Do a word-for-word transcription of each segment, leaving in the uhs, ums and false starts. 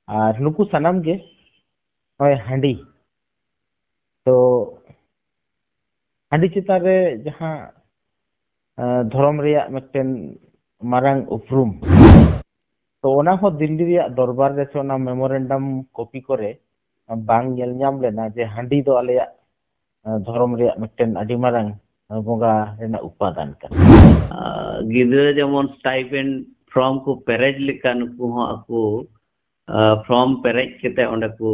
ᱟᱨ ᱱᱩᱠᱩ ᱥᱟᱱᱟᱢ ᱜᱮ ᱱᱚᱜᱼᱚᱭ ᱦᱟᱺᱰᱤ, ᱛᱚ ᱦᱟᱺᱰᱤ ᱪᱮᱛᱟᱱ ᱨᱮ ᱡᱟᱦᱟᱸ ᱟᱸ, ᱫᱷᱚᱨᱚᱢ ᱨᱮᱭᱟᱜ ᱢᱤᱫᱴᱮᱱ ᱢᱟᱨᱟᱝ ᱩᱯᱨᱩᱢ᱾ ᱛᱚ ᱚᱱᱟ ᱦᱚᱸ ᱫᱤᱞᱞᱤ ᱨᱮᱭᱟᱜ ᱫᱚᱨᱵᱟᱨ ᱨᱮ ᱥᱮ ᱚᱱᱟ ᱢᱮᱢᱳᱨᱮᱱᱰᱟᱢ ᱠᱚᱯᱤ ᱠᱚᱨᱮ ᱵᱟᱝ ᱧᱮᱞ ᱧᱟᱢ ᱞᱮᱱᱟ ᱡᱮ ᱦᱟᱺᱰᱤ ᱫᱚ ᱟᱞᱮᱭᱟᱜ ᱟᱸ, ᱫᱷᱚᱨᱚᱢ ᱨᱮᱭᱟᱜ ᱢᱤᱫᱴᱮᱱ ᱟᱹᱰᱤ ᱢᱟᱨᱟᱝ ᱟᱸ, ᱵᱚᱸᱜᱟ ᱨᱮᱱᱟᱜ ᱩᱯᱟᱫᱟᱱ ᱠᱟᱱᱟ᱾ ᱟᱸ, ᱜᱤᱫᱽᱨᱟᱹ ᱡᱮᱢᱚᱱ ᱥᱴᱟᱭᱯᱮᱱᱰ ᱯᱷᱨᱚᱢ ᱠᱚ ᱯᱮᱨᱮᱡ ᱞᱮᱠᱟ ᱱᱩᱠᱩ ᱦᱚᱸ ᱟᱠᱚ ᱯᱷᱨᱚᱢ ᱯᱮᱨᱮᱡ ᱠᱟᱛᱮ ᱚᱸᱰᱮ ᱠᱚ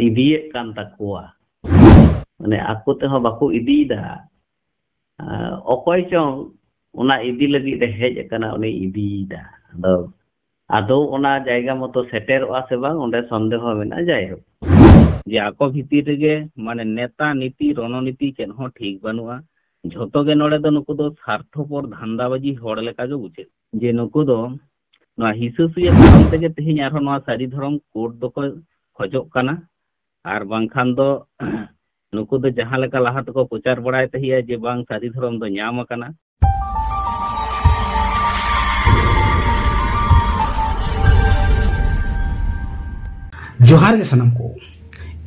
ᱤᱫᱤᱭᱮᱫ ᱠᱟᱱ ᱛᱟᱠᱚᱣᱟ᱾ ᱢᱟᱱᱮ ᱟᱠᱚ ᱛᱮᱦᱚᱸ ᱵᱟᱠᱚ ᱤᱫᱤᱭᱮᱫᱟ᱾ ᱚᱠᱚᱭ ᱪᱚᱝ ᱚᱱᱟ ᱤᱫᱤ ᱞᱟᱹᱜᱤᱫ ᱮ ᱦᱮᱡ ᱟᱠᱟᱱᱟ, ᱩᱱᱤ ᱤᱫᱤᱭᱮᱫᱟ᱾ ᱟᱫᱚ ᱟᱫᱚ ᱚᱱᱟ ᱡᱟᱭᱜᱟ ᱢᱚᱛᱚ ᱥᱮᱴᱮᱨᱚᱜᱼᱟ ᱥᱮ ᱵᱟᱝ, ᱚᱸᱰᱮ ᱥᱚᱱᱫᱮᱦᱚ ᱢᱮᱱᱟᱜᱼᱟ᱾ ᱡᱟᱭᱦᱳᱠ, ᱡᱮ ᱟᱠᱚ ᱵᱷᱤᱛᱤᱨ ᱨᱮᱜᱮ, ᱢᱟᱱᱮ, ᱱᱮᱛᱟ ᱱᱤᱛᱤ ᱨᱚᱱᱚᱱᱤᱛᱤ ᱪᱮᱫ ᱦᱚᱸ ᱴᱷᱤᱠ ᱵᱟᱹᱱᱩᱜᱼᱟ᱾ ᱡᱷᱚᱛᱚ ᱜᱮ ᱱᱚᱰᱮ ᱫᱚ ᱱᱩᱠᱩ ᱫᱚ ᱥᱟᱨᱛᱷᱚᱯᱚᱨ ᱫᱷᱟᱱᱫᱟᱵᱟᱡᱤ ᱦᱚᱲ ᱞᱮᱠᱟ ᱜᱮ ᱵᱩᱡᱷᱟᱹᱜ, ᱡᱮ ᱱᱩᱠᱩ ᱫᱚ ᱱᱚᱣᱟ ᱦᱤᱥᱟᱹᱥᱩᱭᱟᱹ ᱠᱟᱨᱚᱱ ᱛᱮᱜᱮ ᱛᱮᱦᱮᱧ ᱟᱨᱦᱚᱸ ᱱᱚᱣᱟ ᱥᱟᱹᱨᱤ ᱫᱷᱚᱨᱚᱢ ᱠᱳᱰ ᱫᱚᱠᱚ ᱠᱷᱚᱡᱚᱜ ᱠᱟᱱᱟ᱾ ᱟᱨ ᱵᱟᱝᱠᱷᱟᱱ ᱫᱚ ᱱᱩᱠᱩ ᱫᱚ ᱡᱟᱦᱟᱸ ᱞᱮᱠᱟ ᱞᱟᱦᱟ ᱛᱮᱠᱚ ᱯᱨᱚᱪᱟᱨ ᱵᱟᱲᱟᱭ ᱛᱟᱦᱮᱸᱜᱼᱟ ᱡᱮ ᱵᱟᱝ, ᱥᱟᱹᱨᱤ ᱫᱷᱚᱨᱚᱢ ᱫᱚ ᱧᱟᱢ ᱟᱠᱟᱱᱟ᱾ ᱡᱚᱦᱟᱨ ᱜᱮ ᱥᱟᱱᱟᱢ ᱠᱚ,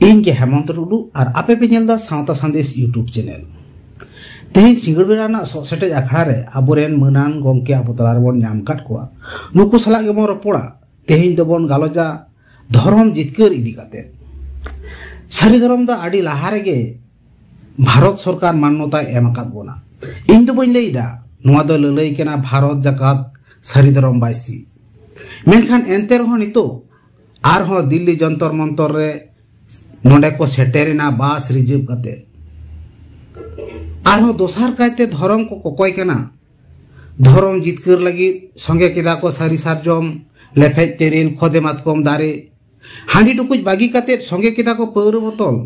ᱤᱧ ᱜᱮ ᱦᱮᱢᱚᱱᱛ ᱴᱩᱰᱩ ᱟᱨ ᱟᱯᱮ ᱯᱮ ᱧᱮᱞ ᱮᱫᱟ ᱥᱟᱶᱛᱟ ᱥᱟᱸᱫᱮᱥ YouTube ᱪᱮᱱᱮᱞ᱾ ᱛᱮᱦᱮᱧ ᱥᱤᱸᱜᱟᱹᱲ ᱵᱮᱲᱟ ᱨᱮᱱᱟᱜ ᱥᱚᱜ ᱥᱮᱴᱮᱡ ᱟᱠᱷᱲᱟ ᱨᱮ ᱟᱵᱚᱨᱮᱱ ᱢᱟᱹᱱᱟᱱ ᱜᱚᱢᱠᱮ ᱟᱵᱚ ᱛᱟᱞᱟ ᱨᱮᱵᱚᱱ ᱧᱟᱢ ᱟᱠᱟᱫ ᱠᱚᱣᱟ᱾ ᱱᱩᱠᱩ ᱥᱟᱞᱟᱜ ᱜᱮᱵᱚᱱ ᱨᱚᱯᱚᱲᱟ᱾ ᱛᱮᱦᱮᱧ ᱫᱚᱵᱚᱱ ᱜᱟᱞᱚᱪᱟ ᱫᱷᱚᱨᱚᱢ ᱡᱤᱛᱠᱟᱹᱨ ᱤᱫᱤ ᱠᱟᱛᱮ᱾ ᱥᱟᱹᱨᱤ ᱫᱷᱚᱨᱚᱢ ᱫᱚ ᱟᱹᱰᱤ ᱞᱟᱦᱟ ᱨᱮᱜᱮ ᱵᱷᱟᱨᱚᱛ ᱥᱚᱨᱠᱟᱨ ᱢᱟᱱᱱᱚᱛᱟᱭ ᱮᱢ ᱟᱠᱟᱫ ᱵᱚᱱᱟ᱾ ᱤᱧ ᱫᱚ ᱵᱟᱹᱧ ᱞᱟᱹᱭ ᱮᱫᱟ ᱱᱚᱣᱟ ᱫᱚ ᱞᱟᱹᱞᱟᱹᱭ ᱠᱟᱱᱟ ᱵᱷᱟᱨᱚᱛ ᱡᱟᱠᱟᱛ ᱥᱟᱹᱨᱤ ᱫᱷᱚᱨᱚᱢ ᱵᱟᱭᱥᱤ, ᱢᱮᱱᱠᱷᱟᱱ ᱮᱱᱛᱮ ᱨᱮᱦᱚᱸ ᱱᱤᱛᱚᱜ ᱟᱨᱦᱚᱸ ᱫᱤᱞᱞᱤ ᱡᱚᱱᱛᱚᱨ ᱢᱚᱱᱛᱚᱨ ᱨᱮ ᱱᱚᱰᱮ ᱠᱚ ᱥᱮᱴᱮᱨᱮᱱᱟ ᱵᱟᱥ ᱨᱤᱡᱟᱹᱵᱷ ᱠᱟᱛᱮ᱾ ᱟᱨᱦᱚᱸ ᱫᱚᱥᱟᱨ ᱠᱟᱭᱛᱮ ᱫᱷᱚᱨᱚᱢ ᱠᱚ ᱠᱚᱠᱚᱭ ᱠᱟᱱᱟ᱾ ᱫᱷᱚᱨᱚᱢ ᱡᱤᱛᱠᱟᱹᱨ ᱞᱟᱹᱜᱤᱫ ᱥᱚᱸᱜᱮ ᱠᱮᱫᱟ ᱠᱚ ᱥᱟᱹᱨᱤ ᱥᱟᱨᱡᱚᱢ, ᱞᱮᱯᱷᱮᱡ ᱛᱮᱨᱮᱞ, ᱠᱷᱚᱫᱮ ᱢᱟᱛᱠᱚᱢ ᱫᱟᱨᱮ᱾ ᱦᱟᱺᱰᱤ ᱴᱩᱠᱩᱡ ᱵᱟᱹᱜᱤ ᱠᱟᱛᱮ ᱥᱚᱸᱜᱮ ᱠᱮᱫᱟ ᱠᱚ ᱯᱟᱹᱣᱨᱟᱹ ᱵᱚᱛᱚᱞ᱾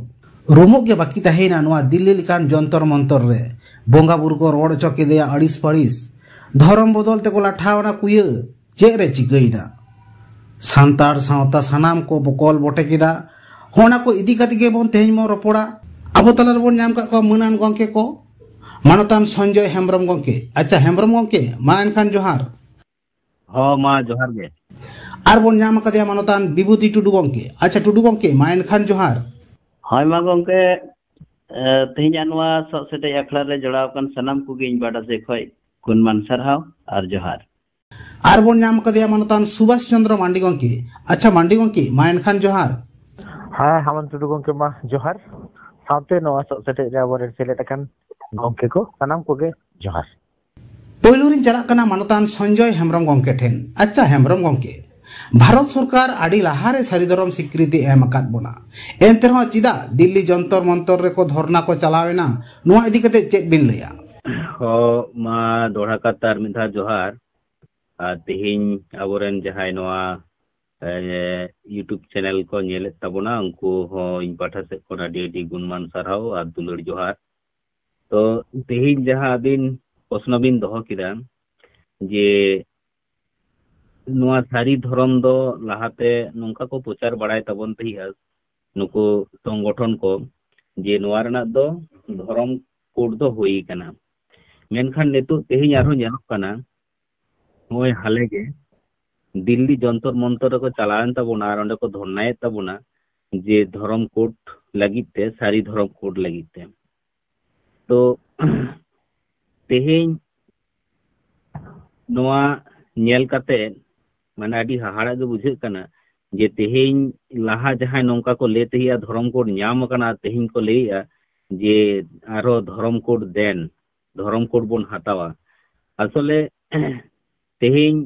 ᱨᱩᱢᱩᱜ ᱜᱮ ᱵᱟᱹᱠᱤ ᱛᱟᱦᱮᱸᱭᱮᱱᱟ ᱱᱚᱣᱟ ᱫᱤᱞᱞᱤ ᱞᱮᱠᱟᱱ ᱡᱚᱱᱛᱚᱨ ᱢᱚᱱᱛᱚᱨ ᱨᱮ᱾ ᱵᱚᱸᱜᱟ ᱵᱩᱨᱩ ᱠᱚ ᱨᱚᱲ ᱦᱚᱪᱚ ᱠᱮᱫᱮᱭᱟ ᱟᱹᱲᱤᱥ ᱯᱟᱹᱲᱤᱥ᱾ ᱫᱷᱚᱨᱚᱢ ᱵᱚᱫᱚᱞ ᱛᱮᱠᱚ ᱞᱟᱴᱷᱟᱣᱱᱟ ᱠᱩᱭᱟᱹ᱾ ᱪᱮᱫ ᱨᱮ ᱪᱤᱠᱟᱹᱭᱮᱱᱟ? ᱥᱟᱱᱛᱟᱲ ᱥᱟᱶᱛᱟ ᱥᱟᱱᱟᱢ ᱠᱚ ᱵᱚᱠᱚᱞ ᱵᱚᱴᱮ ᱠᱮᱫᱟ᱾ ᱚᱱᱟ ᱠᱚ ᱤᱫᱤ ᱠᱟᱛᱮ ᱜᱮᱵᱚᱱ ᱛᱮᱦᱮᱧ ᱵᱚᱱ ᱨᱚᱯᱚᱲᱟ᱾ ᱟᱵᱚ ᱛᱟᱞᱟ ᱨᱮᱵᱚᱱ ᱧᱟᱢ ᱠᱟᱜ ᱠᱚᱣᱟ ᱢᱟᱹᱱᱟᱱ ᱜᱚᱢᱠᱮ ᱠᱚ, ᱢᱟᱱᱚᱛᱟᱱ ᱥᱚᱧᱡᱚᱭ ᱦᱮᱢᱵᱨᱚᱢ ᱜᱚᱢᱠᱮ᱾ ᱟᱪᱪᱷᱟ ᱦᱮᱢᱵᱨᱚᱢ ᱜᱚᱢᱠᱮ, ᱢᱟ ᱮᱱᱠᱷᱟᱱ ᱡᱚᱦᱟᱨ᱾ ᱦᱚᱸ, ᱢᱟ ᱡᱚᱦᱟᱨ ᱜᱮ᱾ ᱟᱨ ᱵᱚᱱ ᱧᱟᱢ ᱟᱠᱟᱫᱮᱭᱟ ᱢᱟᱱᱚᱛᱟᱱ ᱵᱤᱵᱷᱩᱛᱤ ᱴᱩᱰᱩ ᱜᱚᱢᱠᱮ᱾ ᱟᱪᱪᱷᱟ ᱴᱩᱰᱩ ᱜᱚᱢᱠᱮ, ᱢᱟ ᱮᱱᱠᱷᱟᱱ ᱡᱚᱦᱟᱨ᱾ ᱦᱳᱭ ᱢᱟ ᱜᱚᱢᱠᱮ, ᱮ, ᱛᱮᱦᱮᱧᱟᱜ ᱱᱚᱣᱟ ᱥᱚᱜ ᱥᱮᱴᱮᱡ ᱟᱠᱷᱲᱟ ᱨᱮ ᱡᱚᱲᱟᱣ ᱟᱠᱟᱱ ᱥᱟᱱᱟᱢ ᱠᱚᱜᱮ ᱤᱧ ᱯᱟᱦᱴᱟ ᱥᱮᱫ ᱠᱷᱚᱱ ᱜᱩᱱᱢᱟᱱ ᱥᱟᱨᱦᱟᱣ ᱟᱨ ᱡᱚᱦᱟᱨ᱾ ᱟᱨ ᱵᱚᱱ ᱧᱟᱢ ᱟᱠᱟᱫᱮᱭᱟ ᱢᱟᱱᱚᱛᱟᱱ ᱥᱩᱵᱷᱟᱥ ᱪᱚᱱᱫᱨᱚ ᱢᱟᱱᱰᱤ ᱜᱚᱢᱠᱮ᱾ ᱟᱪᱪᱷᱟ ᱢᱟᱱᱰᱤ ᱜᱚᱢᱠᱮ, ᱢᱟ ᱮᱱᱠᱷᱟᱱ ᱡᱚᱦᱟᱨ᱾ ᱦᱮᱸ ᱦᱮᱢᱚᱱᱛ ᱴᱩᱰᱩ ᱜᱚᱢᱠᱮ, ᱢᱟ ᱡᱚᱦᱟᱨ᱾ ᱥᱟᱶᱛᱮ ᱱᱚᱣᱟ ᱥᱚᱜ ᱥᱮᱴᱮᱡ ᱨᱮ ᱟᱵᱚᱨᱮᱱ ᱥᱮᱞᱮᱫ ᱟᱠᱟᱱ ᱜᱚᱢᱠᱮ ᱠᱚ ᱥᱟᱱᱟᱢ ᱠᱚᱜᱮ ᱡᱚᱦᱟᱨ᱾ ᱯᱳᱭᱞᱳ ᱨᱤᱧ ᱪᱟᱞᱟᱜ ᱠᱟᱱᱟ ᱢᱟᱱᱚᱛᱟᱱ ᱥᱚᱧᱡᱚᱭ ᱦᱮᱢᱵᱨᱚᱢ ᱜᱚᱢᱠᱮ ᱴᱷᱮᱱ᱾ ᱟᱪᱪᱷᱟ ᱦᱮᱢᱵᱨᱚᱢ ᱜᱚᱢᱠᱮ, ᱵᱷᱟᱨᱚᱛ ᱥᱚᱨᱠᱟᱨ ᱟᱹᱰᱤ ᱞᱟᱦᱟᱨᱮ ᱥᱟᱹᱨᱤ ᱫᱷᱚᱨᱚᱢ ᱥᱤᱠᱨᱤᱛᱤ ᱮᱢ ᱟᱠᱟᱫ ᱵᱚᱱᱟ, ᱮᱱᱛᱮ ᱨᱮᱦᱚᱸ ᱪᱮᱫᱟᱜ ᱫᱤᱞᱞᱤ ᱡᱚᱱᱛᱚᱨ ᱢᱚᱱᱛᱚᱨ ᱨᱮᱠᱚ ᱫᱷᱚᱨᱱᱟ ᱠᱚ ᱪᱟᱞᱟᱣ ᱮᱱᱟ? ᱱᱚᱣᱟ ᱤᱫᱤ ᱠᱟᱛᱮ ᱪᱮᱫ ᱵᱤᱱ ᱞᱟᱹᱭᱟ? ᱦᱚᱸ, ᱢᱟ ᱫᱚᱦᱲᱟ ᱠᱟᱛᱮ ᱟᱨ ᱢᱤᱫ ᱫᱷᱟᱣ ᱡᱚᱦᱟᱨ᱾ ᱟᱨ ᱛᱮᱦᱮᱧ ᱟᱵᱚᱨᱮᱱ ᱡᱟᱦᱟᱸᱭ ᱱᱚᱣᱟ, ᱮ, YouTube ᱪᱮᱱᱮᱞ ᱠᱚ ᱧᱮᱞᱮᱫ ᱛᱟᱵᱚᱱᱟ, ᱩᱱᱠᱩ ᱦᱚᱸ ᱤᱧ ᱯᱟᱦᱴᱟ ᱥᱮᱫ ᱠᱷᱚᱱ ᱟᱹᱰᱤ ᱟᱹᱰᱤ ᱜᱩᱱᱢᱟᱱ ᱥᱟᱨᱦᱟᱣ ᱟᱨ ᱫᱩᱞᱟᱹᱲ ᱡᱚᱦᱟᱨ᱾ ᱛᱚ ᱛᱮᱦᱮᱧ ᱡᱟᱦᱟᱸ ᱟᱹᱵᱤᱱ ᱯᱨᱚᱥᱱᱚ ᱵᱤᱱ ᱫᱚᱦᱚ ᱠᱮᱫᱟ ᱡᱮ ᱱᱚᱣᱟ ᱥᱟᱹᱨᱤ ᱫᱷᱚᱨᱚᱢ ᱫᱚ ᱞᱟᱦᱟᱛᱮ ᱱᱚᱝᱠᱟ ᱠᱚ ᱯᱨᱚᱪᱟᱨ ᱵᱟᱲᱟᱭ ᱛᱟᱵᱚᱱ ᱛᱟᱦᱮᱸᱜᱼᱟ ᱱᱩᱠᱩ ᱥᱚᱝᱜᱚᱴᱷᱚᱱ ᱠᱚ, ᱡᱮ ᱱᱚᱣᱟ ᱨᱮᱱᱟᱜ ᱫᱚ ᱫᱷᱚᱨᱚᱢ ᱠᱳᱰ ᱫᱚ ᱦᱩᱭ ᱠᱟᱱᱟ᱾ ᱢᱮᱱᱠᱷᱟᱱ ᱱᱤᱛᱚᱜ ᱛᱮᱦᱮᱧ ᱟᱨᱦᱚᱸ ᱧᱮᱞᱚᱜ ᱠᱟᱱᱟ, ᱱᱚᱜᱼᱚᱭ ᱦᱟᱞᱮ ᱜᱮ ᱫᱤᱞᱞᱤ ᱡᱚᱱᱛᱚᱨ ᱢᱚᱱᱛᱚᱨ ᱨᱮᱠᱚ ᱪᱟᱞᱟᱣᱮᱱ ᱛᱟᱵᱚᱱᱟ ᱟᱨ ᱚᱸᱰᱮ ᱠᱚ ᱫᱷᱚᱨᱱᱟᱭᱮᱫ ᱛᱟᱵᱚᱱᱟ ᱡᱮ ᱫᱷᱚᱨᱚᱢ ᱠᱳᱰ ᱞᱟᱹᱜᱤᱫ ᱛᱮ, ᱥᱟᱹᱨᱤ ᱫᱷᱚᱨᱚᱢ ᱠᱳᱰ ᱞᱟᱹᱜᱤᱫ ᱛᱮ᱾ ᱛᱚ ᱛᱮᱦᱮᱧ ᱱᱚᱣᱟ ᱧᱮᱞ ᱠᱟᱛᱮ ᱢᱟᱱᱮ ᱟᱹᱰᱤ ᱦᱟᱦᱟᱲᱟᱜ ᱜᱮ ᱵᱩᱡᱷᱟᱹᱜ ᱠᱟᱱᱟ ᱡᱮ ᱛᱮᱦᱮᱧ ᱞᱟᱦᱟ ᱡᱟᱦᱟᱸᱭ ᱱᱚᱝᱠᱟ ᱠᱚ ᱞᱟᱹᱭ ᱛᱟᱦᱮᱸᱜᱼᱟ ᱫᱷᱚᱨᱚᱢ ᱠᱳᱰ ᱧᱟᱢ ᱟᱠᱟᱱᱟ, ᱛᱮᱦᱮᱧ ᱠᱚ ᱞᱟᱹᱭᱮᱜᱼᱟ ᱡᱮ ᱟᱨᱦᱚᱸ ᱫᱷᱚᱨᱚᱢ ᱠᱳᱰ ᱫᱮᱱ, ᱫᱷᱚᱨᱚᱢ ᱠᱳᱰ ᱵᱚᱱ ᱦᱟᱛᱟᱣᱟ᱾ ᱟᱥᱚᱞᱮ ᱛᱮᱦᱮᱧ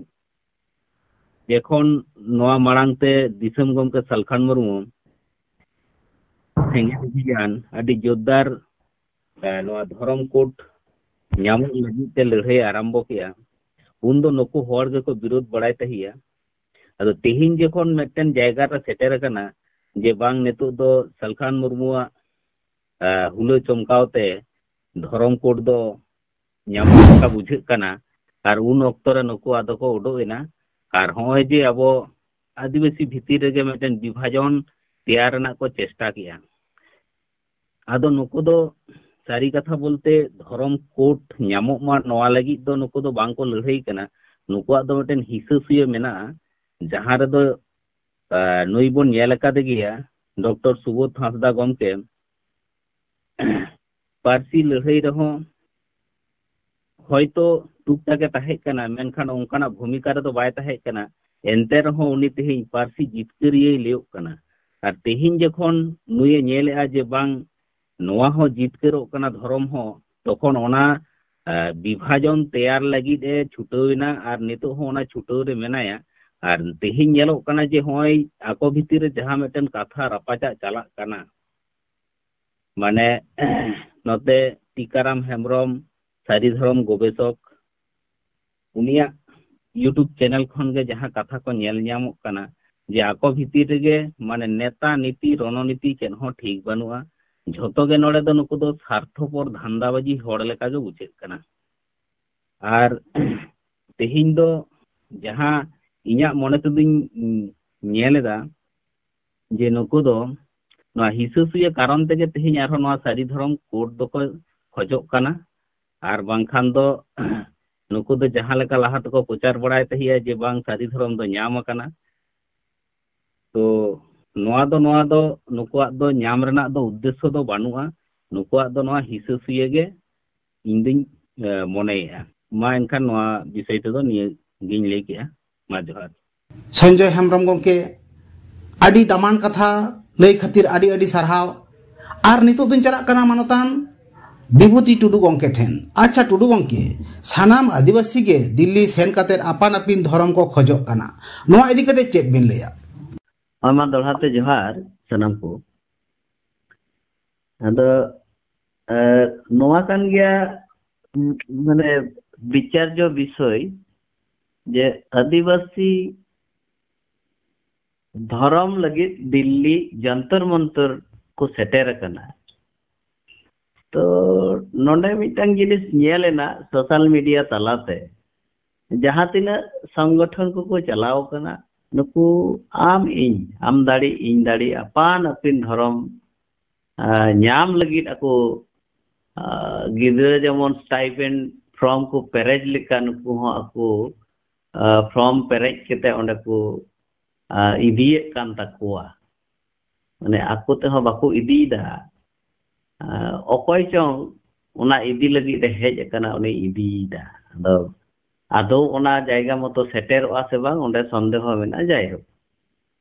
ᱡᱚᱠᱷᱚᱱ ᱱᱚᱣᱟ ᱢᱟᱲᱟᱝ ᱛᱮ ᱫᱤᱥᱚᱢ ᱜᱚᱢᱠᱮ ᱥᱟᱞᱠᱷᱟᱱ ᱢᱩᱨᱢᱩ ᱥᱮᱸᱜᱮᱞ ᱚᱵᱷᱤᱡᱟᱱ ᱟᱹᱰᱤ ᱡᱳᱨᱫᱟᱨ, ᱮ, ᱱᱚᱣᱟ ᱫᱷᱚᱨᱚᱢ ᱠᱳᱰ ᱧᱟᱢᱚᱜ ᱞᱟᱹᱜᱤᱫ ᱛᱮ ᱞᱟᱹᱲᱦᱟᱹᱭ ᱟᱨᱟᱢᱵᱚ ᱠᱮᱜᱼᱟ, ᱩᱱᱫᱚ ᱱᱩᱠᱩ ᱦᱚᱲ ᱜᱮᱠᱚ ᱵᱤᱨᱳᱫ ᱵᱟᱲᱟᱭ ᱛᱟᱦᱮᱸᱜᱼᱟ᱾ ᱟᱫᱚ ᱛᱮᱦᱮᱧ ᱡᱚᱠᱷᱚᱱ ᱢᱤᱫᱴᱮᱱ ᱡᱟᱭᱜᱟ ᱨᱮ ᱥᱮᱴᱮᱨ ᱟᱠᱟᱱᱟ ᱡᱮ ᱵᱟᱝ ᱱᱤᱛᱚᱜ ᱫᱚ ᱥᱟᱞᱠᱷᱟᱱ ᱢᱩᱨᱢᱩᱣᱟᱜ, ᱮ, ᱦᱩᱞᱟᱹ ᱪᱚᱢᱠᱟᱣ ᱛᱮ ᱫᱷᱚᱨᱚᱢ ᱠᱳᱰ ᱫᱚ ᱧᱟᱢᱚᱜ ᱞᱮᱠᱟ ᱵᱩᱡᱷᱟᱹᱜ ᱠᱟᱱᱟ, ᱟᱨ ᱩᱱ ᱚᱠᱛᱚ ᱨᱮ ᱱᱩᱠᱩ ᱟᱫᱚ ᱠᱚ ᱩᱰᱩᱠ ᱮᱱᱟ᱾ ᱟᱨ ᱦᱚᱸᱜᱼᱚᱭ ᱡᱮ ᱟᱵᱚ ᱟᱹᱫᱤᱵᱟᱹᱥᱤ ᱵᱷᱤᱛᱤᱨ ᱨᱮᱜᱮ ᱢᱤᱫᱴᱮᱱ ᱵᱤᱵᱷᱟᱡᱚᱱ ᱛᱮᱭᱟᱨ ᱨᱮᱱᱟᱜ ᱠᱚ ᱪᱮᱥᱴᱟ ᱠᱮᱜᱼᱟ᱾ ᱟᱫᱚ ᱱᱩᱠᱩ ᱫᱚ ᱥᱟᱹᱨᱤ ᱠᱟᱛᱷᱟ ᱵᱚᱞᱛᱮ ᱫᱷᱚᱨᱚᱢ ᱠᱳᱰ ᱧᱟᱢᱚᱜ ᱢᱟ ᱱᱚᱣᱟ ᱞᱟᱹᱜᱤᱫ ᱫᱚ ᱱᱩᱠᱩ ᱫᱚ ᱵᱟᱝ ᱠᱚ ᱞᱟᱹᱲᱦᱟᱹᱭ ᱠᱟᱱᱟ᱾ ᱱᱩᱠᱩᱣᱟᱜ ᱫᱚ ᱢᱤᱫᱴᱮᱱ ᱦᱤᱥᱟᱹ ᱥᱩᱭᱟᱹ ᱢᱮᱱᱟᱜᱼᱟ ᱡᱟᱦᱟᱸ ᱨᱮᱫᱚ, ᱟ, ᱱᱩᱭ ᱵᱚᱱ ᱧᱮᱞ ᱟᱠᱟᱫᱮ ᱜᱮᱭᱟ, ᱰᱚᱠᱴᱚᱨ ᱥᱩᱵᱳᱫᱷ ᱦᱟᱸᱥᱫᱟ ᱜᱚᱢᱠᱮ ᱯᱟᱹᱨᱥᱤ ᱞᱟᱹᱲᱦᱟᱹᱭ ᱨᱮᱦᱚᱸ ᱦᱚᱭᱛᱚ ᱴᱩᱠ ᱴᱟᱠ ᱮ ᱛᱟᱦᱮᱸ ᱠᱟᱱᱟ, ᱢᱮᱱᱠᱷᱟᱱ ᱚᱱᱠᱟᱱᱟᱜ ᱵᱷᱩᱢᱤᱠᱟ ᱨᱮᱫᱚ ᱵᱟᱭ ᱛᱟᱦᱮᱸ ᱠᱟᱱᱟ᱾ ᱮᱱᱛᱮ ᱨᱮᱦᱚᱸ ᱩᱱᱤ ᱛᱮᱦᱮᱧ ᱯᱟᱹᱨᱥᱤ ᱡᱤᱛᱠᱟᱹᱨᱤᱭᱟᱹᱭ ᱞᱟᱹᱭᱚᱜ ᱠᱟᱱᱟ᱾ ᱟᱨ ᱛᱮᱦᱮᱧ ᱡᱚᱠᱷᱚᱱ ᱱᱩᱭᱮ ᱧᱮᱞᱮᱜᱼᱟ ᱡᱮ ᱵᱟᱝ, ᱱᱚᱣᱟ ᱦᱚᱸ ᱡᱤᱛᱠᱟᱹᱨᱚᱜ ᱠᱟᱱᱟ ᱫᱷᱚᱨᱚᱢ ᱦᱚᱸ, ᱛᱚᱠᱷᱚᱱ ᱚᱱᱟ, ᱟ, ᱵᱤᱵᱷᱟᱡᱚᱱ ᱛᱮᱭᱟᱨ ᱞᱟᱹᱜᱤᱫ ᱮ ᱪᱷᱩᱴᱟᱹᱣ ᱮᱱᱟ ᱟᱨ ᱱᱤᱛᱚᱜ ᱦᱚᱸ ᱚᱱᱟ ᱪᱷᱩᱴᱟᱹᱣ ᱨᱮ ᱢᱮᱱᱟᱭᱟ᱾ ᱟᱨ ᱛᱮᱦᱮᱧ ᱧᱮᱞᱚᱜ ᱠᱟᱱᱟ ᱡᱮ ᱦᱚᱸᱜᱼᱚᱭ ᱟᱠᱚ ᱵᱷᱤᱛᱤᱨ ᱨᱮ ᱡᱟᱦᱟᱸ ᱢᱤᱫᱴᱮᱱ ᱠᱟᱛᱷᱟ ᱨᱟᱯᱟᱪᱟᱜ ᱪᱟᱞᱟᱜ ᱠᱟᱱᱟ, ᱢᱟᱱᱮ ᱱᱚᱛᱮ ᱴᱤᱠᱟᱨᱟᱢ ᱦᱮᱢᱵᱨᱚᱢ ᱥᱟᱹᱨᱤ ᱫᱷᱚᱨᱚᱢ ᱜᱚᱵᱮᱥᱚᱠ, ᱩᱱᱤᱭᱟᱜ YouTube ᱪᱮᱱᱮᱞ ᱠᱷᱚᱱ ᱜᱮ ᱡᱟᱦᱟᱸ ᱠᱟᱛᱷᱟ ᱠᱚ ᱧᱮᱞ ᱧᱟᱢᱚᱜ ᱠᱟᱱᱟ ᱡᱮ ᱟᱠᱚ ᱵᱷᱤᱛᱤᱨ ᱨᱮᱜᱮ ᱢᱟᱱᱮ ᱱᱮᱛᱟ ᱱᱤᱛᱤ ᱨᱚᱱᱚᱱᱤᱛᱤ ᱪᱮᱫ ᱦᱚᱸ ᱴᱷᱤᱠ ᱵᱟᱹᱱᱩᱜᱼᱟ᱾ ᱡᱷᱚᱛᱚ ᱜᱮ ᱱᱚᱰᱮ ᱫᱚ ᱱᱩᱠᱩ ᱫᱚ ᱥᱟᱨᱛᱷᱚᱯᱚᱨ ᱫᱷᱟᱱᱫᱟᱵᱟᱡᱤ ᱦᱚᱲ ᱞᱮᱠᱟ ᱜᱮ ᱵᱩᱡᱷᱟᱹᱜ ᱠᱟᱱᱟ᱾ ᱟᱨ ᱛᱮᱦᱮᱧ ᱫᱚ ᱡᱟᱦᱟᱸ ᱤᱧᱟᱹᱜ ᱢᱚᱱᱮ ᱛᱮᱫᱚᱧ ᱧᱮᱞ ᱮᱫᱟ ᱡᱮ ᱱᱩᱠᱩ ᱫᱚ ᱱᱚᱣᱟ ᱦᱤᱥᱟᱹ ᱥᱩᱭᱟᱹ ᱠᱟᱨᱚᱱ ᱛᱮᱜᱮ ᱛᱮᱦᱮᱧ ᱟᱨᱦᱚᱸ ᱱᱚᱣᱟ ᱥᱟᱹᱨᱤ ᱫᱷᱚᱨᱚᱢ ᱠᱳᱰ ᱫᱚᱠᱚ ᱠᱷᱚᱡᱚᱜ ᱠᱟᱱᱟ᱾ ᱟᱨ ᱵᱟᱝᱠᱷᱟᱱ ᱫᱚ ᱱᱩᱠᱩ ᱫᱚ ᱡᱟᱦᱟᱸ ᱞᱮᱠᱟ ᱞᱟᱦᱟ ᱛᱮᱠᱚ ᱯᱨᱚᱪᱟᱨ ᱵᱟᱲᱟᱭ ᱛᱟᱦᱮᱸᱜᱼᱟ ᱡᱮ ᱵᱟᱝ, ᱥᱟᱹᱨᱤ ᱫᱷᱚᱨᱚᱢ ᱫᱚ ᱧᱟᱢ ᱟᱠᱟᱱᱟ, ᱛᱚ ᱱᱚᱣᱟ ᱫᱚ, ᱱᱚᱣᱟ ᱫᱚ ᱱᱩᱠᱩᱣᱟᱜ ᱫᱚ ᱧᱟᱢ ᱨᱮᱱᱟᱜ ᱫᱚ ᱩᱫᱽᱫᱮᱥᱥᱚ ᱫᱚ ᱵᱟᱹᱱᱩᱜᱼᱟ᱾ ᱱᱩᱠᱩᱣᱟᱜ ᱫᱚ ᱱᱚᱣᱟ ᱦᱤᱥᱟᱹ ᱥᱩᱭᱟᱹ ᱜᱮ ᱤᱧ ᱫᱩᱧ, ᱮ, ᱢᱚᱱᱮᱭᱮᱜᱼᱟ᱾ ᱢᱟ ᱮᱱᱠᱷᱟᱱ ᱱᱚᱣᱟ ᱵᱤᱥᱚᱭ ᱛᱮᱫᱚ ᱱᱤᱭᱟᱹ ᱜᱤᱧ ᱞᱟᱹᱭ ᱠᱮᱜᱼᱟ᱾ ᱢᱟ ᱡᱚᱦᱟᱨ᱾ ᱥᱚᱧᱡᱚᱭ ᱦᱮᱢᱵᱨᱚᱢ ᱜᱚᱢᱠᱮ, ᱟᱹᱰᱤ ᱫᱟᱢᱟᱱ ᱠᱟᱛᱷᱟ ᱞᱟᱹᱭ ᱠᱷᱟᱹᱛᱤᱨ ᱟᱹᱰᱤ ᱟᱹᱰᱤ ᱥᱟᱨᱦᱟᱣ᱾ ᱟᱨ ᱱᱤᱛᱚᱜ ᱫᱚᱧ ᱪᱟᱞᱟᱜ ᱠᱟᱱᱟ ᱢᱟᱱᱚᱛᱟᱱ ᱵᱤᱵᱷᱩᱛᱤ ᱴᱩᱰᱩ ᱜᱚᱢᱠᱮ ᱴᱷᱮᱱ᱾ ᱟᱪᱪᱷᱟ ᱴᱩᱰᱩ ᱜᱚᱢᱠᱮ, ᱥᱟᱱᱟᱢ ᱟᱹᱫᱤᱵᱟᱹᱥᱤ ᱜᱮ ᱫᱤᱞᱞᱤ ᱥᱮᱱ ᱠᱟᱛᱮ ᱟᱯᱟᱱ ᱟᱹᱯᱤᱱ ᱫᱷᱚᱨᱚᱢ ᱠᱚ ᱠᱷᱚᱡᱚᱜ ᱠᱟᱱᱟ, ᱱᱚᱣᱟ ᱤᱫᱤ ᱠᱟᱛᱮ ᱪᱮᱫ ᱵᱤᱱ ᱞᱟᱹᱭᱟ? ᱟᱭᱢᱟ ᱫᱚᱦᱲᱟ ᱛᱮ ᱡᱚᱦᱟᱨ ᱥᱟᱱᱟᱢ ᱠᱚ᱾ ᱟᱫᱚ, ᱮ, ᱱᱚᱣᱟ ᱠᱟᱱ ᱜᱮᱭᱟ, ᱩᱢ, ᱢᱟᱱᱮ, ᱵᱤᱪᱟᱨᱡᱚ ᱵᱤᱥᱚᱭ ᱡᱮ ᱟᱹᱫᱤᱵᱟᱹᱥᱤ ᱫᱷᱚᱨᱚᱢ ᱞᱟᱹᱜᱤᱫ ᱫᱤᱞᱞᱤ ᱡᱚᱱᱛᱚᱨ ᱢᱚᱱᱛᱚᱨ ᱠᱚ ᱥᱮᱴᱮᱨ ᱟᱠᱟᱱᱟ᱾ ᱛᱚ ᱱᱚᱰᱮ ᱢᱤᱫᱴᱟᱝ ᱡᱤᱱᱤᱥ ᱧᱮᱞ ᱮᱱᱟ ᱥᱳᱥᱟᱞ ᱢᱤᱰᱤᱭᱟ ᱛᱟᱞᱟᱛᱮ, ᱡᱟᱦᱟᱸ ᱛᱤᱱᱟᱹᱜ ᱥᱚᱝᱜᱚᱴᱷᱚᱱ ᱠᱚᱠᱚ ᱪᱟᱞᱟᱣ ᱠᱟᱱᱟ, ᱱᱩᱠᱩ ᱟᱢ ᱤᱧ, ᱟᱢ ᱫᱟᱲᱮ ᱤᱧ ᱫᱟᱲᱮ, ᱟᱯᱟᱱ ᱟᱹᱯᱤᱱ ᱫᱷᱚᱨᱚᱢ, ᱟ, ᱧᱟᱢ ᱞᱟᱹᱜᱤᱫ ᱟᱠᱚ, ᱟ, ᱜᱤᱫᱽᱨᱟᱹ ᱡᱮᱢᱚᱱ ᱥᱴᱟᱭᱯᱮᱱᱰ ᱯᱷᱨᱚᱢ ᱠᱚ ᱯᱮᱨᱮᱡ ᱞᱮᱠᱟ ᱱᱩᱠᱩ ᱦᱚᱸ ᱟᱠᱚ, ᱯᱷᱨᱚᱢ ᱯᱮᱨᱮᱡ ᱠᱟᱛᱮ ᱚᱸᱰᱮ ᱠᱚ ᱤᱫᱤᱭᱮᱫ ᱠᱟᱱ ᱛᱟᱠᱚᱣᱟ᱾ ᱢᱟᱱᱮ ᱟᱠᱚ ᱛᱮᱦᱚᱸ ᱵᱟᱠᱚ ᱤᱫᱤᱭᱮᱫᱟ᱾ ᱚᱠᱚᱭ ᱪᱚᱝ ᱚᱱᱟ ᱤᱫᱤ ᱞᱟᱹᱜᱤᱫ ᱮ ᱦᱮᱡ ᱟᱠᱟᱱᱟ, ᱩᱱᱤ ᱤᱫᱤᱭᱮᱫᱟ᱾ ᱟᱫᱚ ᱟᱫᱚ ᱚᱱᱟ ᱡᱟᱭᱜᱟ ᱢᱚᱛᱚ ᱥᱮᱴᱮᱨᱚᱜᱼᱟ ᱥᱮ ᱵᱟᱝ, ᱚᱸᱰᱮ ᱥᱚᱱᱫᱮᱦᱚ ᱢᱮᱱᱟᱜᱼᱟ᱾ ᱡᱟᱭᱦᱳᱠ,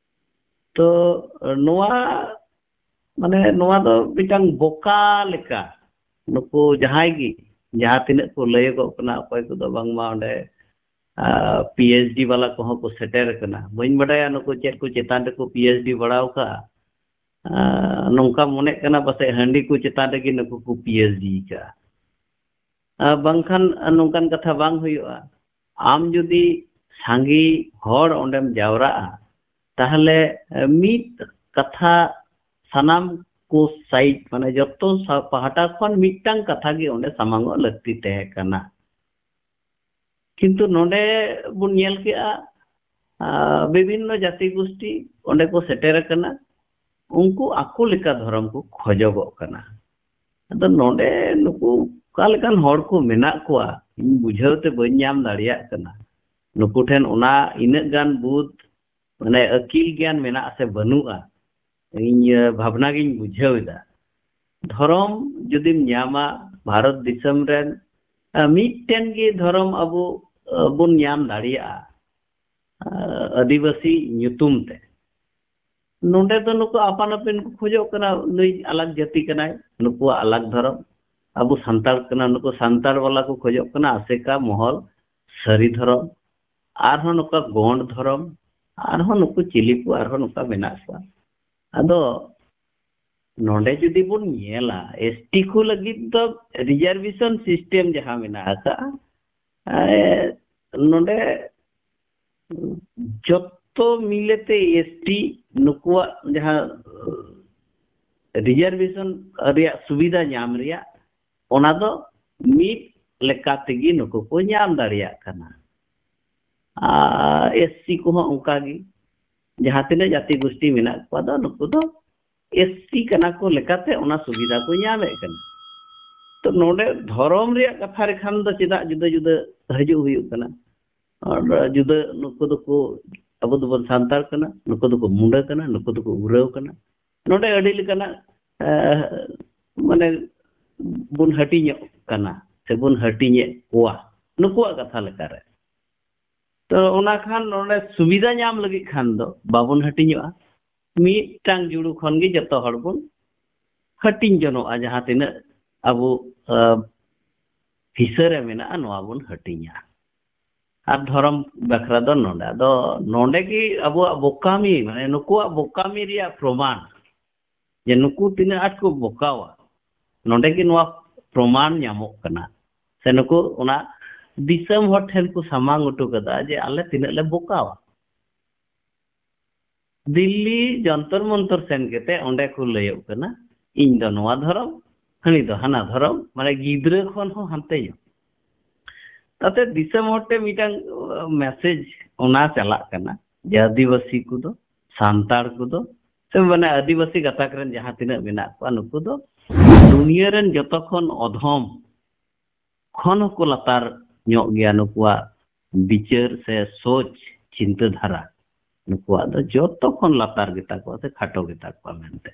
ᱛᱚ ᱱᱚᱣᱟ ᱢᱟᱱᱮ ᱱᱚᱣᱟ ᱫᱚ ᱢᱤᱫᱴᱟᱝ ᱵᱚᱠᱟ ᱞᱮᱠᱟ᱾ ᱱᱩᱠᱩ ᱡᱟᱦᱟᱸᱭ ᱜᱮ, ᱡᱟᱦᱟᱸ ᱛᱤᱱᱟᱹᱜ ᱠᱚ ᱞᱟᱹᱭᱚᱜᱚᱜ ᱠᱟᱱᱟ, ᱚᱠᱚᱭ ᱠᱚᱫᱚ ᱵᱟᱝᱢᱟ ᱚᱸᱰᱮ ᱯᱤ ᱮᱭᱤᱪ ᱰᱤ ᱵᱟᱞᱟ ᱠᱚᱦᱚᱸ ᱠᱚ ᱥᱮᱴᱮᱨ ᱟᱠᱟᱱᱟ᱾ ᱵᱟᱹᱧ ᱵᱟᱰᱟᱭᱟ ᱱᱩᱠᱩ ᱪᱮᱫ ᱠᱚ ᱪᱮᱛᱟᱱ ᱨᱮᱠᱚ ᱯᱤ ᱮᱭᱤᱪ ᱰᱤ ᱵᱟᱲᱟᱣ ᱠᱟᱜᱼᱟ᱾ ᱱᱚᱝᱠᱟ ᱢᱚᱱᱮᱜ ᱠᱟᱱᱟ ᱯᱟᱥᱮᱡ ᱦᱟᱺᱰᱤ ᱠᱚ ᱪᱮᱛᱟᱱ ᱨᱮᱜᱮ ᱱᱩᱠᱩ ᱠᱚ ᱯᱤ ᱮᱭᱤᱪ ᱰᱤ ᱠᱟᱜᱼᱟ᱾ ᱵᱟᱝᱠᱷᱟᱱ ᱱᱚᱝᱠᱟᱱ ᱠᱟᱛᱷᱟ ᱵᱟᱝ ᱦᱩᱭᱩᱜᱼᱟ᱾ ᱟᱢ ᱡᱩᱫᱤ ᱥᱟᱸᱜᱮ ᱦᱚᱲ ᱚᱸᱰᱮᱢ ᱡᱟᱣᱨᱟᱜᱼᱟ, ᱛᱟᱦᱞᱮ ᱢᱤᱫ ᱠᱟᱛᱷᱟ ᱥᱟᱱᱟᱢ ᱠᱚ ᱥᱟᱭᱤᱰ, ᱢᱟᱱᱮ ᱡᱚᱛᱚ ᱥᱟ-, ᱯᱟᱦᱴᱟ ᱠᱷᱚᱱ ᱢᱤᱫᱴᱟᱝ ᱠᱟᱛᱷᱟ ᱜᱮ ᱚᱸᱰᱮ ᱥᱟᱢᱟᱝᱚᱜ ᱞᱟᱹᱠᱛᱤ ᱛᱟᱦᱮᱸ ᱠᱟᱱᱟ᱾ ᱠᱤᱱᱛᱩ ᱱᱚᱰᱮ ᱵᱚᱱ ᱧᱮᱞ ᱠᱮᱜᱼᱟ, ᱟᱨ ᱵᱤᱵᱷᱤᱱᱱᱚ ᱡᱟᱹᱛᱤ ᱜᱩᱥᱴᱤ ᱚᱸᱰᱮ ᱠᱚ ᱥᱮᱴᱮᱨ ᱟᱠᱟᱱᱟ᱾ ᱩᱱᱠᱩ ᱟᱠᱚ ᱞᱮᱠᱟ ᱫᱷᱚᱨᱚᱢ ᱠᱚ ᱠᱷᱚᱡᱚᱜᱚᱜ ᱠᱟᱱᱟ᱾ ᱟᱫᱚ ᱱᱚᱰᱮ ᱱᱩᱠᱩ ᱚᱠᱟ ᱞᱮᱠᱟᱱ ᱦᱚᱲ ᱠᱚ ᱢᱮᱱᱟᱜ ᱠᱚᱣᱟ, ᱤᱧ ᱵᱩᱡᱷᱟᱹᱣ ᱛᱮ ᱵᱟᱹᱧ ᱧᱟᱢ ᱫᱟᱲᱮᱭᱟᱜ ᱠᱟᱱᱟ᱾ ᱱᱩᱠᱩ ᱴᱷᱮᱱ ᱚᱱᱟ ᱤᱱᱟᱹᱜ ᱜᱟᱱ ᱵᱩᱫ, ᱢᱟᱱᱮ ᱟᱹᱠᱤᱞ ᱜᱮᱭᱟᱱ ᱢᱮᱱᱟᱜ ᱥᱮ ᱵᱟᱹᱱᱩᱜᱼᱟ, ᱤᱧ ᱵᱷᱟᱵᱽᱱᱟ ᱜᱤᱧ ᱵᱩᱡᱷᱟᱹᱣ ᱮᱫᱟ᱾ ᱫᱷᱚᱨᱚᱢ ᱡᱩᱫᱤᱢ ᱧᱟᱢᱟ ᱵᱷᱟᱨᱚᱛ ᱫᱤᱥᱚᱢ ᱨᱮᱱ, ᱢᱤᱫᱴᱮᱱ ᱜᱮ ᱫᱷᱚᱨᱚᱢ ᱟᱵᱚ ᱵᱚᱱ ᱧᱟᱢ ᱫᱟᱲᱮᱭᱟᱜᱼᱟ ᱟᱹᱫᱤᱵᱟᱹᱥᱤ ᱧᱩᱛᱩᱢ ᱛᱮ᱾ ᱱᱚᱰᱮ ᱫᱚ ᱱᱩᱠᱩ ᱟᱯᱟᱱ ᱟᱹᱯᱤᱱ ᱠᱚ ᱠᱷᱚᱡᱚᱜ ᱠᱟᱱᱟ, ᱱᱩᱭ ᱟᱞᱟᱜᱽ ᱡᱟᱹᱛᱤ ᱠᱟᱱᱟᱭ, ᱱᱩᱠᱩᱣᱟᱜ ᱟᱞᱟᱜᱽ ᱫᱷᱚᱨᱚᱢ᱾ ᱟᱵᱚ ᱥᱟᱱᱛᱟᱲ ᱠᱟᱱᱟ, ᱱᱩᱠᱩ ᱥᱟᱱᱛᱟᱲ ᱵᱟᱞᱟ ᱠᱚ ᱠᱷᱚᱡᱚᱜ ᱠᱟᱱᱟ ᱟᱥᱮᱠᱟ ᱢᱚᱦᱚᱞ, ᱥᱟᱹᱨᱤ ᱫᱷᱚᱨᱚᱢ, ᱟᱨᱦᱚᱸ ᱱᱚᱝᱠᱟ ᱜᱚᱸᱰ ᱫᱷᱚᱨᱚᱢ, ᱟᱨᱦᱚᱸ ᱱᱩᱠᱩ ᱪᱤᱞᱤ ᱠᱚ ᱟᱨᱦᱚᱸ ᱱᱚᱝᱠᱟ ᱢᱮᱱᱟᱜ ᱠᱚᱣᱟ᱾ ᱟᱫᱚ ᱱᱚᱰᱮ ᱡᱩᱫᱤ ᱵᱚᱱ ᱧᱮᱞᱟ, ᱮᱥ ᱴᱤ ᱠᱚ ᱞᱟᱹᱜᱤᱫ ᱫᱚ ᱨᱤᱡᱟᱨᱵᱷᱮᱥᱚᱱ ᱥᱤᱥᱴᱮᱢ ᱡᱟᱦᱟᱸ ᱢᱮᱱᱟᱜ ᱟᱠᱟᱫᱼᱟ, ᱱᱚᱰᱮ ᱡᱚᱛᱚ ᱢᱤᱞᱮᱛᱮ ᱮᱥ ᱴᱤ ᱱᱩᱠᱩᱣᱟᱜ ᱡᱟᱦᱟᱸ ᱨᱤᱡᱟᱨᱵᱷᱮᱥᱚᱱ ᱨᱮᱭᱟᱜ ᱥᱩᱵᱤᱫᱷᱟ ᱧᱟᱢ ᱨᱮᱭᱟᱜ, ᱚᱱᱟ ᱫᱚ ᱢᱤᱫ ᱞᱮᱠᱟ ᱛᱮᱜᱮ ᱱᱩᱠᱩ ᱠᱚ ᱧᱟᱢ ᱫᱟᱲᱮᱭᱟᱜ ᱠᱟᱱᱟ᱾ ᱟᱨ ᱮᱥ ᱥᱤ ᱠᱚᱦᱚᱸ ᱚᱱᱠᱟ ᱜᱮ, ᱡᱟᱦᱟᱸ ᱛᱤᱱᱟᱹᱜ ᱡᱟᱹᱛᱤ ᱜᱩᱥᱴᱤ ᱢᱮᱱᱟᱜ ᱠᱚᱣᱟ, ᱫᱚ ᱱᱩᱠᱩ ᱫᱚ ᱮᱥ ᱥᱤ ᱠᱟᱱᱟ ᱠᱚ ᱞᱮᱠᱟᱛᱮ ᱚᱱᱟ ᱥᱩᱵᱤᱫᱷᱟ ᱠᱚ ᱧᱟᱢᱮᱫ ᱠᱟᱱᱟ᱾ ᱛᱚ ᱱᱚᱰᱮ ᱫᱷᱚᱨᱚᱢ ᱨᱮᱭᱟᱜ ᱠᱟᱛᱷᱟ ᱨᱮᱠᱷᱟᱱ ᱫᱚ ᱪᱮᱫᱟᱜ ᱡᱩᱫᱟᱹ ᱡᱩᱫᱟᱹ ᱦᱤᱡᱩᱜ ᱦᱩᱭᱩᱜ ᱠᱟᱱᱟ? ᱟᱨ ᱡᱩᱫᱟᱹ, ᱱᱩᱠᱩ ᱫᱚᱠᱚ, ᱟᱵᱚ ᱫᱚᱵᱚᱱ ᱥᱟᱱᱛᱟᱲ ᱠᱟᱱᱟ, ᱱᱩᱠᱩ ᱫᱚᱠᱚ ᱢᱩᱸᱰᱟᱹ ᱠᱟᱱᱟ, ᱱᱩᱠᱩ ᱫᱚᱠᱚ ᱩᱨᱟᱹᱣ ᱠᱟᱱᱟ᱾ ᱱᱚᱰᱮ ᱟᱹᱰᱤ ᱞᱮᱠᱟᱱᱟᱜ, ᱮ, ᱢᱟᱱᱮ, ᱵᱚᱱ ᱦᱟᱹᱴᱤᱧᱚᱜ ᱠᱟᱱᱟ ᱥᱮᱵᱚᱱ ᱦᱟᱹᱴᱤᱧᱮᱫ ᱠᱚᱣᱟ ᱱᱩᱠᱩᱣᱟᱜ ᱠᱟᱛᱷᱟ ᱞᱮᱠᱟᱨᱮ᱾ ᱛᱚ ᱚᱱᱟ ᱠᱷᱟᱱ ᱱᱚᱰᱮ ᱥᱩᱵᱤᱫᱷᱟ ᱧᱟᱢ ᱞᱟᱹᱜᱤᱫ ᱠᱷᱟᱱ ᱫᱚ ᱵᱟᱵᱚᱱ ᱦᱟᱹᱴᱤᱧᱚᱜᱼᱟ, ᱢᱤᱫᱴᱟᱝ ᱡᱩᱲᱩ ᱠᱷᱚᱱ ᱜᱮ ᱡᱚᱛᱚ ᱦᱚᱲ ᱵᱚᱱ ᱦᱟᱹᱴᱤᱧ ᱡᱚᱱᱚᱜᱼᱟ᱾ ᱡᱟᱦᱟᱸ ᱛᱤᱱᱟᱹᱜ ᱟᱵᱚ, ᱟ, ᱦᱤᱥᱟᱹ ᱨᱮ ᱢᱮᱱᱟᱜᱼᱟ, ᱱᱚᱣᱟ ᱵᱚᱱ ᱦᱟᱹᱴᱤᱧᱟ᱾ ᱟᱨ ᱫᱷᱚᱨᱚᱢ ᱵᱟᱠᱷᱨᱟ ᱫᱚ ᱱᱚᱰᱮ, ᱟᱫᱚ ᱱᱚᱰᱮ ᱜᱮ ᱟᱵᱚᱣᱟᱜ ᱵᱚᱠᱟᱢᱤ, ᱢᱟᱱᱮ ᱱᱩᱠᱩᱣᱟᱜ ᱵᱚᱠᱟᱢᱤ ᱨᱮᱭᱟᱜ ᱯᱨᱚᱢᱟᱱ, ᱡᱮ ᱱᱩᱠᱩ ᱛᱤᱱᱟᱹᱜ ᱟᱸᱴ ᱠᱚ ᱵᱚᱠᱟᱣᱟ, ᱱᱚᱰᱮ ᱜᱮ ᱱᱚᱣᱟ ᱯᱨᱚᱢᱟᱱ ᱧᱟᱢᱚᱜ ᱠᱟᱱᱟ᱾ ᱥᱮ ᱱᱩᱠᱩ ᱚᱱᱟ ᱫᱤᱥᱚᱢ ᱦᱚᱲ ᱴᱷᱮᱱ ᱠᱚ ᱥᱟᱢᱟᱝ ᱦᱚᱴᱚ ᱠᱟᱫᱟ ᱡᱮ ᱟᱞᱮ ᱛᱤᱱᱟᱹᱜ ᱞᱮ ᱵᱚᱠᱟᱣᱟ᱾ ᱫᱤᱞᱞᱤ ᱡᱚᱱᱛᱚᱨ ᱢᱚᱱᱛᱚᱨ ᱥᱮᱱ ᱠᱟᱛᱮ ᱚᱸᱰᱮ ᱠᱚ ᱞᱟᱹᱭᱚᱜ ᱠᱟᱱᱟ, "ᱤᱧ ᱫᱚ ᱱᱚᱣᱟ ᱫᱷᱚᱨᱚᱢ, ᱦᱟᱹᱱᱤ ᱫᱚ ᱦᱟᱱᱟ ᱫᱷᱚᱨᱚᱢ", ᱢᱟᱱᱮ ᱜᱤᱫᱽᱨᱟᱹ ᱠᱷᱚᱱ ᱦᱚᱸ ᱦᱟᱱᱛᱮ ᱧᱚᱜ᱾ ᱛᱟᱛᱮ ᱫᱤᱥᱚᱢ ᱦᱚᱲ ᱴᱷᱮᱱ ᱢᱤᱫᱴᱟᱝ, ᱟᱸ, ᱢᱮᱥᱮᱡᱽ ᱚᱱᱟ ᱪᱟᱞᱟᱜ ᱠᱟᱱᱟ ᱡᱮ ᱟᱹᱫᱤᱵᱟᱹᱥᱤ ᱠᱚᱫᱚ, ᱥᱟᱱᱛᱟᱲ ᱠᱚᱫᱚ, ᱥᱮ ᱢᱟᱱᱮ ᱟᱹᱫᱤᱵᱟᱹᱥᱤ ᱜᱟᱛᱟᱠ ᱨᱮᱱ ᱡᱟᱦᱟᱸ ᱛᱤᱱᱟᱹᱜ ᱢᱮᱱᱟᱜ ᱠᱚᱣᱟ, ᱱᱩᱠᱩ ᱫᱚ ᱫᱩᱱᱤᱭᱟᱹ ᱨᱮᱱ ᱡᱚᱛᱚ ᱠᱷᱚᱱ ᱚᱫᱷᱚᱢ ᱠᱷᱚᱱ ᱦᱚᱸᱠᱚ ᱞᱟᱛᱟᱨ ᱧᱚᱜ ᱜᱮᱭᱟ᱾ ᱱᱩᱠᱩᱣᱟᱜ ᱵᱤᱪᱟᱹᱨ ᱥᱮ ᱥᱳᱪ, ᱪᱤᱱᱛᱟᱹ ᱫᱷᱟᱨᱟ, ᱱᱩᱠᱩᱣᱟᱜ ᱫᱚ ᱡᱚᱛᱚ ᱠᱷᱚᱱ ᱞᱟᱛᱟᱨ ᱜᱮᱛᱟ ᱠᱚᱣᱟ ᱥᱮ ᱠᱷᱟᱴᱚ ᱜᱮᱛᱟ ᱠᱚᱣᱟ ᱢᱮᱱᱛᱮ᱾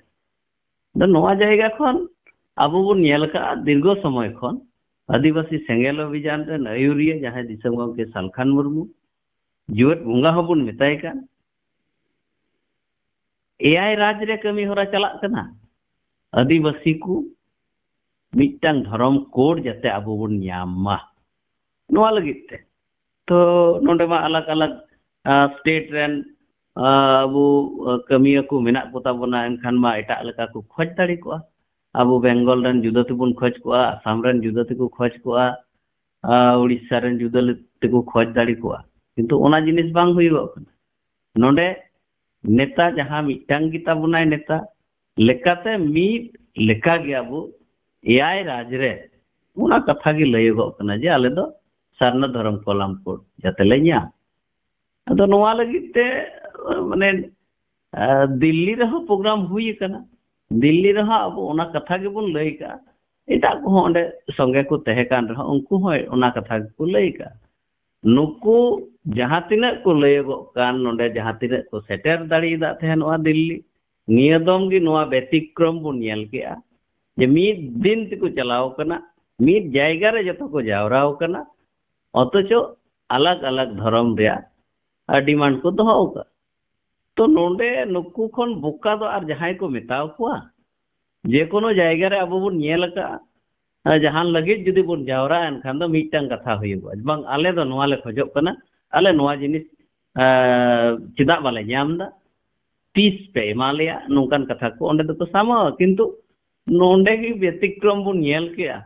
ᱟᱫᱚ ᱱᱚᱣᱟ ᱡᱟᱭᱜᱟ ᱠᱷᱚᱱ ᱟᱵᱚ ᱵᱚᱱ ᱧᱮᱞ ᱟᱠᱟᱫᱼᱟ, ᱫᱤᱨᱜᱷᱚ ᱥᱚᱢᱚᱭ ᱠᱷᱚᱱ ᱟᱹᱫᱤᱵᱟᱹᱥᱤ ᱥᱮᱸᱜᱮᱞ ᱚᱵᱷᱤᱡᱟᱱ ᱨᱮᱱ ᱟᱹᱭᱩᱨᱤᱭᱟᱹ ᱡᱟᱦᱟᱸᱭ ᱫᱤᱥᱚᱢ ᱜᱚᱢᱠᱮ ᱥᱟᱞᱠᱷᱟᱱ ᱢᱩᱨᱢᱩ, ᱡᱩᱣᱟᱹᱫ ᱵᱚᱸᱜᱟ ᱦᱚᱸᱵᱚᱱ ᱢᱮᱛᱟᱭ ᱠᱟᱱ, ᱮᱭᱟᱭ ᱨᱟᱡᱽ ᱨᱮ ᱠᱟᱹᱢᱤ ᱦᱚᱨᱟ ᱪᱟᱞᱟᱜ ᱠᱟᱱᱟ, ᱟᱹᱫᱤᱵᱟᱹᱥᱤ ᱠᱚ ᱢᱤᱫᱴᱟᱝ ᱫᱷᱚᱨᱚᱢ ᱠᱳᱰ ᱡᱟᱛᱮ ᱟᱵᱚ ᱵᱚᱱ ᱧᱟᱢ ᱢᱟ, ᱱᱚᱣᱟ ᱞᱟᱹᱜᱤᱫ ᱛᱮ᱾ ᱛᱚ ᱱᱚᱰᱮ ᱢᱟ ᱟᱞᱟᱜᱽ ᱟᱞᱟᱜᱽ, ᱟ, ᱥᱴᱮᱴ ᱨᱮᱱ, ᱟ, ᱟᱵᱚ, ᱟ, ᱠᱟᱹᱢᱤᱭᱟᱹ ᱠᱚ ᱢᱮᱱᱟᱜ ᱠᱚ ᱛᱟᱵᱚᱱᱟ, ᱮᱱᱠᱷᱟᱱ ᱢᱟ ᱮᱴᱟᱜ ᱞᱮᱠᱟ ᱠᱚ ᱠᱷᱚᱡᱽ ᱫᱟᱲᱮ ᱠᱚᱜᱼᱟ᱾ ᱟᱵᱚ ᱵᱮᱝᱜᱚᱞ ᱨᱮᱱ ᱡᱩᱫᱟᱹ ᱛᱮᱵᱚᱱ ᱠᱷᱚᱡᱽ ᱠᱚᱜᱼᱟ, ᱟᱥᱟᱢ ᱨᱮᱱ ᱡᱩᱫᱟᱹ ᱛᱮᱠᱚ ᱠᱷᱚᱡᱽ ᱠᱚᱜᱼᱟ, ᱟ, ᱩᱲᱤᱥᱥᱟ ᱨᱮᱱ ᱡᱩᱫᱟᱹ ᱞᱮ-, ᱛᱮᱠᱚ ᱠᱷᱚᱡᱽ ᱫᱟᱲᱮ ᱠᱚᱜᱼᱟ, ᱠᱤᱱᱛᱩ ᱚᱱᱟ ᱡᱤᱱᱤᱥ ᱵᱟᱝ ᱦᱩᱭᱩᱜᱚᱜ ᱠᱟᱱᱟ᱾ ᱱᱚᱰᱮ ᱱᱮᱛᱟ ᱡᱟᱦᱟᱸ ᱢᱤᱫᱴᱟᱝ ᱜᱮᱛᱟ ᱵᱚᱱᱟᱭ ᱱᱮᱛᱟ, ᱞᱮᱠᱟᱛᱮ ᱢᱤᱫ ᱞᱮᱠᱟ ᱜᱮ ᱟᱵᱚ ᱮᱭᱟᱭ ᱨᱟᱡᱽ ᱨᱮ ᱚᱱᱟ ᱠᱟᱛᱷᱟ ᱜᱮ ᱞᱟᱹᱭᱚᱜᱚᱜ ᱠᱟᱱᱟ ᱡᱮ ᱟᱞᱮ ᱫᱚ ᱥᱟᱨᱱᱟ ᱫᱷᱚᱨᱚᱢ ᱠᱚᱞᱟᱢ ᱠᱳᱰ ᱡᱟᱛᱮ ᱞᱮ ᱧᱟᱢ᱾ ᱟᱫᱚ ᱱᱚᱣᱟ ᱞᱟᱹᱜᱤᱫ ᱛᱮ, ᱢᱟᱱᱮ, ᱟ, ᱫᱤᱞᱞᱤ ᱨᱮᱦᱚᱸ ᱯᱨᱳᱜᱨᱟᱢ ᱦᱩᱭ ᱟᱠᱟᱱᱟ, ᱫᱤᱞᱞᱤ ᱨᱮᱦᱚᱸ ᱟᱵᱚ ᱚᱱᱟ ᱠᱟᱛᱷᱟ ᱜᱮᱵᱚᱱ ᱞᱟᱹᱭ ᱠᱟᱜᱼᱟ, ᱮᱴᱟᱜ ᱠᱚᱦᱚᱸ ᱚᱸᱰᱮ ᱥᱚᱸᱜᱮ ᱠᱚ ᱛᱟᱦᱮᱸ ᱠᱟᱱ ᱨᱮᱦᱚᱸ ᱩᱱᱠᱩ ᱦᱚᱸ ᱚᱱᱟ ᱠᱟᱛᱷᱟ ᱜᱮᱠᱚ ᱞᱟᱹᱭ ᱠᱟᱜᱼᱟ᱾ ᱱᱩᱠᱩ ᱡᱟᱦᱟᱸ ᱛᱤᱱᱟᱹᱜ ᱠᱚ ᱞᱟᱹᱭᱚᱜᱚᱜ ᱠᱟᱱ, ᱱᱚᱰᱮ ᱡᱟᱦᱟᱸ ᱛᱤᱱᱟᱹᱜ ᱠᱚ ᱥᱮᱴᱮᱨ ᱫᱟᱲᱮᱭᱟᱫᱟ ᱛᱟᱦᱮᱸ ᱱᱚᱣᱟ ᱫᱤᱞᱞᱤ, ᱱᱤᱭᱟᱹ ᱫᱚᱢ ᱜᱮ ᱱᱚᱣᱟ ᱵᱮᱛᱤᱠᱨᱚᱢ ᱵᱚᱱ ᱧᱮᱞ ᱠᱮᱜᱼᱟ᱾ ᱡᱮ ᱢᱤᱫ ᱫᱤᱱ ᱛᱮᱠᱚ ᱪᱟᱞᱟᱣ ᱠᱟᱱᱟ, ᱢᱤᱫ ᱡᱟᱭᱜᱟ ᱨᱮ ᱡᱚᱛᱚ ᱠᱚ ᱡᱟᱣᱨᱟ ᱟᱠᱟᱱᱟ, ᱚᱛᱷᱚᱪᱚ ᱟᱞᱟᱜᱽ ᱟᱞᱟᱜᱽ ᱫᱷᱚᱨᱚᱢ ᱨᱮᱭᱟᱜ ᱰᱤᱢᱟᱱᱰ ᱠᱚ ᱫᱚᱦᱚ ᱟᱠᱟᱫ᱾ ᱛᱚ ᱱᱚᱰᱮ ᱱᱩᱠᱩ ᱠᱷᱚᱱ ᱵᱚᱠᱟ ᱫᱚ ᱟᱨ ᱡᱟᱦᱟᱸᱭ ᱠᱚ ᱢᱮᱛᱟᱣ ᱠᱚᱣᱟ? ᱡᱮ ᱠᱚᱱᱚ ᱡᱟᱭᱜᱟ ᱨᱮ ᱟᱵᱚ ᱵᱚᱱ ᱧᱮᱞ ᱟᱠᱟᱫᱼᱟ, ᱟᱨ ᱡᱟᱦᱟᱱ ᱞᱟᱹᱜᱤᱫ ᱡᱩᱫᱤ ᱵᱚᱱ ᱡᱟᱣᱨᱟᱜᱼᱟ, ᱮᱱᱠᱷᱟᱱ ᱫᱚ ᱢᱤᱫᱴᱟᱝ ᱠᱟᱛᱷᱟ ᱦᱩᱭᱩᱜᱼᱟ, ᱵᱟᱝ, ᱟᱞᱮ ᱫᱚ ᱱᱚᱣᱟ ᱞᱮ ᱠᱷᱚᱡᱚᱜ ᱠᱟᱱᱟ, ᱟᱞᱮ ᱱᱚᱣᱟ ᱡᱤᱱᱤᱥ, ᱟᱸ, ᱪᱮᱫᱟᱜ ᱵᱟᱞᱮ ᱧᱟᱢ ᱮᱫᱟ, ᱛᱤᱥ ᱯᱮ ᱮᱢᱟ ᱞᱮᱭᱟ, ᱱᱚᱝᱠᱟᱱ ᱠᱟᱛᱷᱟ ᱠᱚ ᱚᱸᱰᱮ ᱫᱚᱠᱚ ᱥᱟᱢᱟᱣᱟ᱾ ᱠᱤᱱᱛᱩ ᱱᱚᱰᱮ ᱜᱮ ᱵᱮᱛᱤᱠᱨᱚᱢ ᱵᱚᱱ ᱧᱮᱞ ᱠᱮᱜᱼᱟ,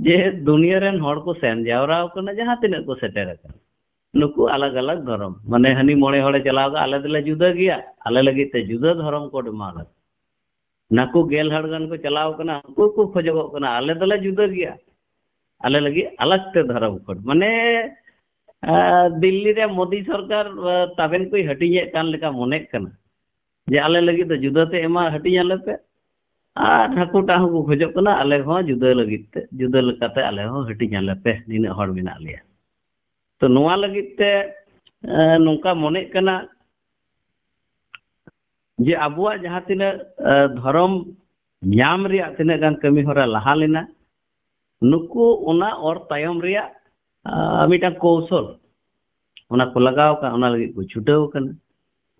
ᱡᱮ ᱫᱩᱱᱤᱭᱟᱹ ᱨᱮᱱ ᱦᱚᱲ ᱠᱚ ᱥᱮᱱ ᱡᱟᱣᱨᱟ ᱟᱠᱟᱱᱟ, ᱡᱟᱦᱟᱸ ᱛᱤᱱᱟᱹᱜ ᱠᱚ ᱥᱮᱴᱮᱨ ᱟᱠᱟᱱᱟ, ᱱᱩᱠᱩ ᱟᱞᱟᱜᱽ ᱟᱞᱟᱜᱽ ᱫᱷᱚᱨᱚᱢ, ᱢᱟᱱᱮ ᱦᱟᱹᱱᱤ ᱢᱚᱬᱮ ᱦᱚᱲᱮ ᱪᱟᱞᱟᱣ ᱟᱠᱟᱱ, ᱟᱞᱮ ᱫᱚᱞᱮ ᱡᱩᱫᱟᱹ ᱜᱮᱭᱟ, ᱟᱞᱮ ᱞᱟᱹᱜᱤᱫ ᱛᱮ ᱡᱩᱫᱟᱹ ᱫᱷᱚᱨᱚᱢ ᱠᱳᱰ ᱮᱢᱟ ᱞᱮ᱾ ᱱᱟᱠᱩ ᱜᱮᱞ ᱦᱚᱲ ᱜᱟᱱ ᱠᱚ ᱪᱟᱞᱟᱣ ᱠᱟᱱᱟ, ᱩᱱᱠᱩ ᱠᱚ ᱠᱷᱚᱡᱚᱜᱚᱜ ᱠᱟᱱᱟ, ᱟᱞᱮ ᱫᱚᱞᱮ ᱡᱩᱫᱟᱹ ᱜᱮᱭᱟ, ᱟᱞᱮ ᱞᱟᱹᱜᱤᱫ ᱟᱞᱟᱜᱽ ᱛᱮ ᱫᱷᱚᱨᱚᱢ ᱠᱳᱰ᱾ ᱢᱟᱱᱮ, ᱟᱸ, ᱫᱤᱞᱞᱤ ᱨᱮ ᱢᱳᱫᱤ ᱥᱚᱨᱠᱟᱨ, ᱟᱸ, ᱛᱟᱵᱮᱱ ᱠᱚᱭ ᱦᱟᱹᱴᱤᱧᱮᱫ ᱠᱟᱱ ᱞᱮᱠᱟ ᱢᱚᱱᱮᱜ ᱠᱟᱱᱟ, ᱡᱮ ᱟᱞᱮ ᱞᱟᱹᱜᱤᱫ ᱫᱚ ᱡᱩᱫᱟᱹ ᱛᱮ ᱮᱢᱟ, ᱦᱟᱹᱴᱤᱧ ᱟᱞᱮ ᱯᱮ, ᱟᱨ ᱦᱟᱹᱠᱩᱴᱟᱜ ᱦᱚᱸᱠᱚ ᱠᱷᱚᱡᱚᱜ ᱠᱟᱱᱟ, ᱟᱞᱮ ᱦᱚᱸ ᱡᱩᱫᱟᱹ ᱞᱟᱹᱜᱤᱫ ᱛᱮ, ᱡᱩᱫᱟᱹ ᱞᱮᱠᱟᱛᱮ ᱟᱞᱮ ᱦᱚᱸ ᱦᱟᱹᱴᱤᱧ ᱟᱞᱮ ᱯᱮ, ᱱᱤᱱᱟᱹᱜ ᱦᱚᱲ ᱢᱮᱱᱟᱜ ᱞᱮᱭᱟ᱾ ᱛᱚ ᱱᱚᱣᱟ ᱞᱟᱹᱜᱤᱫ ᱛᱮ, ᱮᱸ, ᱱᱚᱝᱠᱟ ᱢᱚᱱᱮᱜ ᱠᱟᱱᱟ ᱡᱮ ᱟᱵᱚᱣᱟᱜ ᱡᱟᱦᱟᱸ ᱛᱤᱱᱟᱹᱜ, ᱮᱸ, ᱫᱷᱚᱨᱚᱢ ᱧᱟᱢ ᱨᱮᱭᱟᱜ ᱛᱤᱱᱟᱹᱜ ᱜᱟᱱ ᱠᱟᱹᱢᱤ ᱦᱚᱨᱟ ᱞᱟᱦᱟ ᱞᱮᱱᱟ, ᱱᱩᱠᱩ ᱚᱱᱟ ᱚᱨ ᱛᱟᱭᱚᱢ ᱨᱮᱭᱟᱜ, ᱮᱸ, ᱢᱤᱫᱴᱟᱝ ᱠᱚᱣᱥᱚᱞ ᱚᱱᱟ ᱠᱚ ᱞᱟᱜᱟᱣ ᱟᱠᱟᱱ, ᱚᱱᱟ ᱞᱟᱹᱜᱤᱫ ᱠᱚ ᱪᱷᱩᱴᱟᱹᱣ ᱟᱠᱟᱱᱟ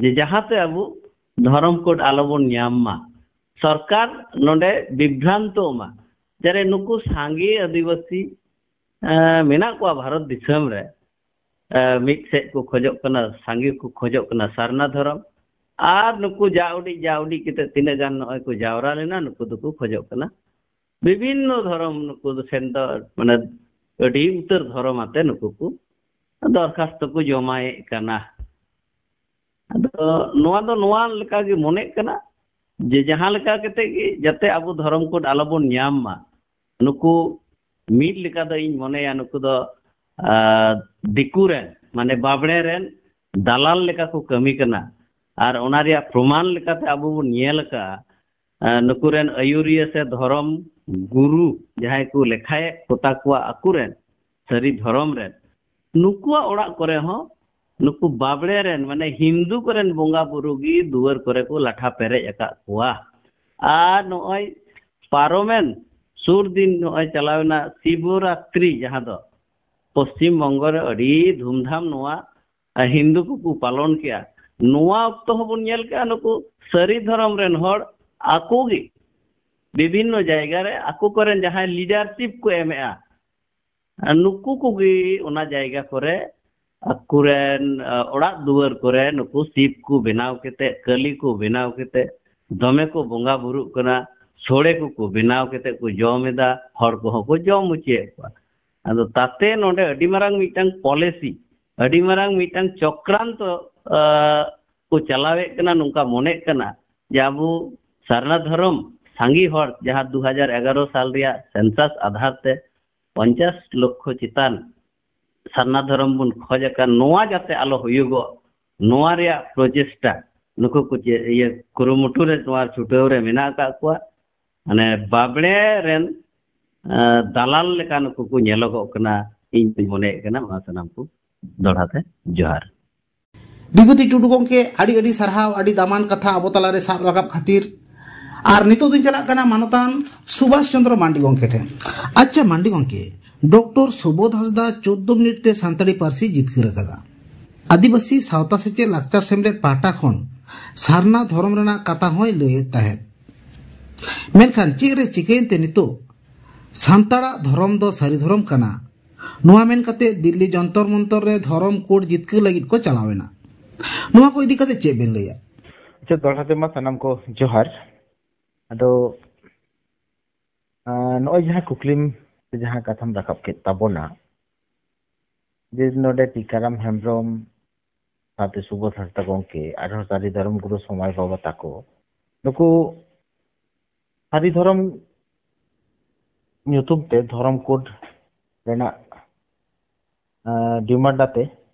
ᱡᱮ ᱡᱟᱦᱟᱸᱛᱮ ᱟᱵᱚ ᱫᱷᱚᱨᱚᱢ ᱠᱳᱰ ᱟᱞᱚᱵᱚᱱ ᱧᱟᱢ ᱢᱟ, ᱥᱚᱨᱠᱟᱨ ᱱᱚᱰᱮ ᱵᱤᱵᱷᱨᱟᱱᱛᱚ ᱢᱟ᱾ ᱡᱟᱨᱮ ᱱᱩᱠᱩ ᱥᱟᱸᱜᱮ ᱟᱹᱫᱤᱵᱟᱹᱥᱤ, ᱮᱸ, ᱢᱮᱱᱟᱜ ᱠᱚᱣᱟ ᱵᱷᱟᱨᱚᱛ ᱫᱤᱥᱚᱢ ᱨᱮ, ᱮᱸ, ᱢᱤᱫ ᱥᱮᱫ ᱠᱚ ᱠᱷᱚᱡᱚᱜ ᱠᱟᱱᱟ, ᱥᱟᱸᱜᱮ ᱠᱚ ᱠᱷᱚᱡᱚᱜ ᱠᱟᱱᱟ ᱥᱟᱨᱱᱟ ᱫᱷᱚᱨᱚᱢ, ᱟᱨ ᱱᱩᱠᱩ ᱡᱟ ᱩᱰᱤᱡ ᱡᱟ ᱩᱰᱤᱡ ᱠᱟᱛᱮ ᱛᱤᱱᱟᱹᱜ ᱜᱟᱱ ᱱᱚᱜᱼᱚᱭ ᱠᱚ ᱡᱟᱣᱨᱟ ᱞᱮᱱᱟ, ᱱᱩᱠᱩ ᱫᱚᱠᱚ ᱠᱷᱚᱡᱚᱜ ᱠᱟᱱᱟ ᱵᱤᱵᱷᱤᱱᱱᱚ ᱫᱷᱚᱨᱚᱢ᱾ ᱱᱩᱠᱩ ᱫᱚ ᱥᱮᱱ ᱫᱚ ᱢᱟᱱᱮ ᱟᱹᱰᱤ ᱩᱛᱟᱹᱨ ᱫᱷᱚᱨᱚᱢ ᱟᱛᱮ ᱱᱩᱠᱩ ᱠᱚ ᱫᱚᱨᱠᱷᱟᱥᱛᱚ ᱠᱚ ᱡᱚᱢᱟᱭᱮᱫ ᱠᱟᱱᱟ᱾ ᱟᱫᱚ ᱱᱚᱣᱟ ᱫᱚ ᱱᱚᱣᱟ ᱞᱮᱠᱟ ᱜᱮ ᱢᱚᱱᱮᱜ ᱠᱟᱱᱟ ᱡᱮ ᱡᱟᱦᱟᱸ ᱞᱮᱠᱟ ᱠᱟᱛᱮ ᱜᱮ ᱡᱟᱛᱮ ᱟᱵᱚ ᱫᱷᱚᱨᱚᱢ ᱠᱳᱰ ᱟᱞᱚᱵᱚᱱ ᱧᱟᱢ ᱢᱟ, ᱱᱩᱠᱩ ᱢᱤᱫ ᱞᱮᱠᱟ ᱫᱚ ᱤᱧ ᱢᱚᱱᱮᱭᱟ ᱱᱩᱠᱩ ᱫᱚ, ᱟᱸ, ᱫᱤᱠᱩ ᱨᱮᱱ, ᱢᱟᱱᱮ ᱵᱟᱵᱽᱲᱮ ᱨᱮᱱ ᱫᱟᱞᱟᱞ ᱞᱮᱠᱟ ᱠᱚ ᱠᱟᱹᱢᱤ ᱠᱟᱱᱟ᱾ ᱟᱨ ᱚᱱᱟ ᱨᱮᱭᱟᱜ ᱯᱨᱚᱢᱟᱱ ᱞᱮᱠᱟᱛᱮ ᱟᱵᱚ ᱵᱚᱱ ᱧᱮᱞ ᱟᱠᱟᱫᱼᱟ, ᱟᱸ, ᱱᱩᱠᱩ ᱨᱮᱱ ᱟᱹᱭᱩᱨᱤᱭᱟᱹ ᱥᱮ ᱫᱷᱚᱨᱚᱢ ᱜᱩᱨᱩ ᱡᱟᱦᱟᱸᱭ ᱠᱚ ᱞᱮᱠᱷᱟᱭᱮᱫ ᱠᱚᱛᱟ ᱠᱚᱣᱟ ᱟᱠᱚ ᱨᱮᱱ ᱥᱟᱹᱨᱤ ᱫᱷᱚᱨᱚᱢ ᱨᱮᱱ, ᱱᱩᱠᱩᱣᱟᱜ ᱚᱲᱟᱜ ᱠᱚᱨᱮ ᱦᱚᱸ ᱱᱩᱠᱩ ᱵᱟᱵᱽᱲᱮ ᱨᱮᱱ, ᱢᱟᱱᱮ ᱦᱤᱱᱫᱩ ᱠᱚᱨᱮᱱ ᱵᱚᱸᱜᱟ ᱵᱩᱨᱩ ᱜᱮ ᱫᱩᱣᱟᱹᱨ ᱠᱚᱨᱮ ᱠᱚ ᱞᱟᱴᱷᱟ ᱯᱮᱨᱮᱡ ᱟᱠᱟᱫ ᱠᱚᱣᱟ᱾ ᱟᱨ ᱱᱚᱜᱼᱚᱭ ᱯᱟᱨᱚᱢᱮᱱ ᱥᱩᱨ ᱫᱤᱱ, ᱱᱚᱜᱼᱚᱭ ᱪᱟᱞᱟᱣᱮᱱᱟ ᱥᱤᱵᱚᱨᱟᱛᱨᱤ, ᱡᱟᱦᱟᱸ ᱫᱚ ᱯᱚᱥᱪᱤᱢ ᱵᱚᱝᱜᱚ ᱨᱮ ᱟᱹᱰᱤ ᱫᱷᱩᱢᱫᱷᱟᱢ ᱱᱚᱣᱟ ᱦᱤᱱᱫᱩ ᱠᱚᱠᱚ ᱯᱟᱞᱚᱱ ᱠᱮᱜᱼᱟ᱾ ᱱᱚᱣᱟ ᱚᱠᱛᱚ ᱦᱚᱸᱵᱚᱱ ᱧᱮᱞ ᱠᱮᱜᱼᱟ, ᱱᱩᱠᱩ ᱥᱟᱹᱨᱤ ᱫᱷᱚᱨᱚᱢ ᱨᱮᱱ ᱦᱚᱲ ᱟᱠᱚ ᱜᱮ ᱵᱤᱵᱷᱤᱱᱱᱚ ᱡᱟᱭᱜᱟ ᱨᱮ ᱟᱠᱚ ᱠᱚᱨᱮᱱ ᱡᱟᱦᱟᱸᱭ ᱞᱤᱰᱟᱨᱥᱤᱯ ᱠᱚ ᱮᱢᱮᱜᱼᱟ, ᱱᱩᱠᱩ ᱠᱚᱜᱮ ᱚᱱᱟ ᱡᱟᱭᱜᱟ ᱠᱚᱨᱮ ᱟᱠᱚᱨᱮᱱ, ᱟ, ᱚᱲᱟᱜ ᱫᱩᱣᱟᱹᱨ ᱠᱚᱨᱮ ᱱᱩᱠᱩ ᱥᱤᱵ ᱠᱚ ᱵᱮᱱᱟᱣ ᱠᱟᱛᱮ, ᱠᱟᱹᱞᱤ ᱠᱚ ᱵᱮᱱᱟᱣ ᱠᱟᱛᱮ, ᱫᱚᱢᱮ ᱠᱚ ᱵᱚᱸᱜᱟ ᱵᱩᱨᱩᱜ ᱠᱟᱱᱟ, ᱥᱚᱲᱮ ᱠᱚᱠᱚ ᱵᱮᱱᱟᱣ ᱠᱟᱛᱮ ᱠᱚ ᱡᱚᱢ ᱮᱫᱟ, ᱦᱚᱲ ᱠᱚᱦᱚᱸ ᱠᱚ ᱡᱚᱢ ᱦᱚᱪᱚᱭᱮᱫ ᱠᱚᱣᱟ᱾ ᱟᱫᱚ ᱛᱟᱛᱮ ᱱᱚᱰᱮ ᱟᱹᱰᱤ ᱢᱟᱨᱟᱝ ᱢᱤᱫᱴᱟᱝ ᱯᱚᱞᱤᱥᱤ, ᱟᱹᱰᱤ ᱢᱟᱨᱟᱝ ᱢᱤᱫᱴᱟᱝ ᱪᱚᱠᱨᱟᱱᱛᱚ, ᱟ, ᱠᱚ ᱪᱟᱞᱟᱣᱮᱫ ᱠᱟᱱᱟ, ᱱᱚᱝᱠᱟ ᱢᱚᱱᱮᱜ ᱠᱟᱱᱟ ᱡᱮ ᱟᱵᱚ ᱥᱟᱨᱱᱟ ᱫᱷᱚᱨᱚᱢ ᱥᱟᱸᱜᱮ ᱦᱚᱲ, ᱡᱟᱦᱟᱸ ᱫᱩ ᱦᱟᱡᱟᱨ ᱮᱜᱟᱨᱚ ᱥᱟᱞ ᱨᱮᱭᱟᱜ ᱥᱮᱱᱥᱟᱥ ᱟᱫᱷᱟᱨ ᱛᱮ ᱯᱚᱧᱪᱟᱥ ᱞᱚᱠᱠᱷᱚ ᱪᱮᱛᱟᱱ ᱥᱟᱨᱱᱟ ᱫᱷᱚᱨᱚᱢ ᱵᱚᱱ ᱠᱷᱚᱡ ᱟᱠᱟᱱ, ᱱᱚᱣᱟ ᱡᱟᱛᱮ ᱟᱞᱚ ᱦᱩᱭᱩᱜᱚᱜ, ᱱᱚᱣᱟ ᱨᱮᱭᱟᱜ ᱯᱨᱚᱪᱮᱥᱴᱟ ᱱᱩᱠᱩ ᱠᱚ ᱪᱮ-, ᱤᱭᱟᱹ, ᱠᱩᱨᱩᱢᱩᱴᱩ ᱨᱮ, ᱱᱚᱣᱟ ᱪᱷᱩᱴᱟᱹᱣ ᱨᱮ ᱢᱮᱱᱟᱜ ᱟᱠᱟᱫ ᱠᱚᱣᱟ᱾ ᱢᱟᱱᱮ ᱵᱟᱵᱽᱲᱮ ᱨᱮᱱ, ᱮ, ᱫᱟᱞᱟᱞ ᱞᱮᱠᱟ ᱱᱩᱠᱩ ᱠᱚ ᱧᱮᱞᱚᱜᱚᱜ ᱠᱟᱱᱟ, ᱤᱧ ᱫᱩᱧ ᱢᱚᱱᱮᱭᱮᱫ ᱠᱟᱱᱟ᱾ ᱢᱟ ᱥᱟᱱᱟᱢ ᱠᱚ ᱫᱚᱦᱲᱟ ᱛᱮ ᱡᱚᱦᱟᱨ᱾ ᱵᱤᱵᱷᱩᱛᱤ ᱴᱩᱰᱩ ᱜᱚᱢᱠᱮ, ᱟᱹᱰᱤ ᱟᱹᱰᱤ ᱥᱟᱨᱦᱟᱣ, ᱟᱹᱰᱤ ᱫᱟᱢᱟᱱ ᱠᱟᱛᱷᱟ ᱟᱵᱚ ᱛᱟᱞᱟᱨᱮ ᱥᱟᱵ ᱨᱟᱠᱟᱵ ᱠᱷᱟᱹᱛᱤᱨ᱾ ᱟᱨ ᱱᱤᱛᱚᱜ ᱫᱚᱧ ᱪᱟᱞᱟᱜ ᱠᱟᱱᱟ ᱢᱟᱱᱚᱛᱟᱱ ᱥᱩᱵᱷᱟᱥ ᱪᱚᱸᱫᱽᱨᱚ ᱢᱟᱱᱰᱤ ᱜᱚᱢᱠᱮ ᱴᱷᱮᱱ᱾ ᱟᱪᱪᱷᱟ ᱢᱟᱱᱰᱤ ᱜᱚᱢᱠᱮ, ᱰᱚᱠᱴᱚᱨ ᱥᱩᱵᱳᱫᱷ ᱦᱟᱸᱥᱫᱟ ᱪᱳᱫᱽᱫᱳ ᱢᱤᱱᱤᱴ ᱛᱮ ᱥᱟᱱᱛᱟᱲᱤ ᱯᱟᱹᱨᱥᱤ ᱡᱤᱛᱠᱟᱹᱨ ᱟᱠᱟᱫᱟ᱾ ᱟᱹᱫᱤᱵᱟᱹᱥᱤ ᱥᱟᱶᱛᱟ ᱥᱮᱪᱮᱫ ᱞᱟᱠᱪᱟᱨ ᱥᱮᱢᱞᱮᱫ ᱯᱟᱦᱴᱟ ᱠᱷᱚᱱ ᱥᱟᱨᱱᱟ ᱫᱷᱚᱨᱚᱢ ᱨᱮᱱᱟᱜ ᱠᱟᱛᱷᱟ ᱦᱚᱸᱭ ᱞᱟᱹᱭᱮᱫ ᱛᱟᱦᱮᱸᱫ᱾ ᱢᱮᱱᱠᱷᱟᱱ ᱪᱮᱫ ᱨᱮ ᱪᱤᱠᱟᱹᱭᱮᱱ ᱛᱮ ᱱᱤᱛᱚᱜ ᱥᱟᱱᱛᱟᱲᱟᱜ ᱫᱷᱚᱨᱚᱢ ᱫᱚ ᱥᱟᱹᱨᱤ ᱫᱷᱚᱨᱚᱢ ᱠᱟᱱᱟ, ᱱᱚᱣᱟ ᱢᱮᱱ ᱠᱟᱛᱮ ᱫᱤᱞᱞᱤ ᱡᱚᱱᱛᱚᱨ ᱢᱚᱱᱛᱚᱨ ᱨᱮ ᱫᱷᱚᱨᱚᱢ ᱠᱳᱰ ᱡᱤᱛᱠᱟᱹᱨ ᱞᱟᱹᱜᱤᱫ ᱠᱚ ᱪᱟᱞᱟᱣ ᱮᱱᱟ᱾ ᱱᱚᱣᱟ ᱠᱚ ᱤᱫᱤ ᱠᱟᱛᱮ ᱪᱮᱫ ᱵᱮᱱ ᱞᱟᱹᱭᱟ? ᱟᱪᱪᱷᱟ, ᱫᱚᱦᱲᱟ ᱛᱮᱢᱟ ᱥᱟᱱᱟᱢ ᱠᱚ ᱡᱚᱦᱟᱨ᱾ ᱟᱫᱚ, ᱟᱸ, ᱱᱚᱜᱼᱚᱭ ᱡᱟᱦᱟᱸ ᱠᱩᱠᱞᱤᱢ ᱥᱮ ᱡᱟᱦᱟᱸ ᱠᱟᱛᱷᱟᱢ ᱨᱟᱠᱟᱵ ᱠᱮᱫ ᱛᱟᱵᱚᱱᱟ, ᱡᱮ ᱱᱚᱰᱮ ᱴᱤᱠᱟᱨᱟᱢ ᱦᱮᱢᱵᱨᱚᱢ ᱥᱟᱶᱛᱮ ᱥᱩᱵᱳᱫᱷ ᱦᱟᱸᱥᱫᱟ ᱜᱚᱢᱠᱮ, ᱟᱨᱦᱚᱸ ᱥᱟᱹᱨᱤ ᱫᱷᱚᱨᱚᱢ ᱜᱩᱨᱩ ᱥᱚᱢᱟᱭ ᱵᱟᱵᱟ ᱛᱟᱠᱚ, ᱱᱩᱠᱩ ᱥᱟᱹᱨᱤ ᱫᱷᱚᱨᱚᱢ ᱧᱩᱛᱩᱢ ᱛᱮ ᱫᱷᱚᱨᱚᱢ ᱠᱳᱰ ᱨᱮᱱᱟᱜ, ᱟᱸ, ᱰᱤᱢᱟᱱᱰ ᱟᱛᱮ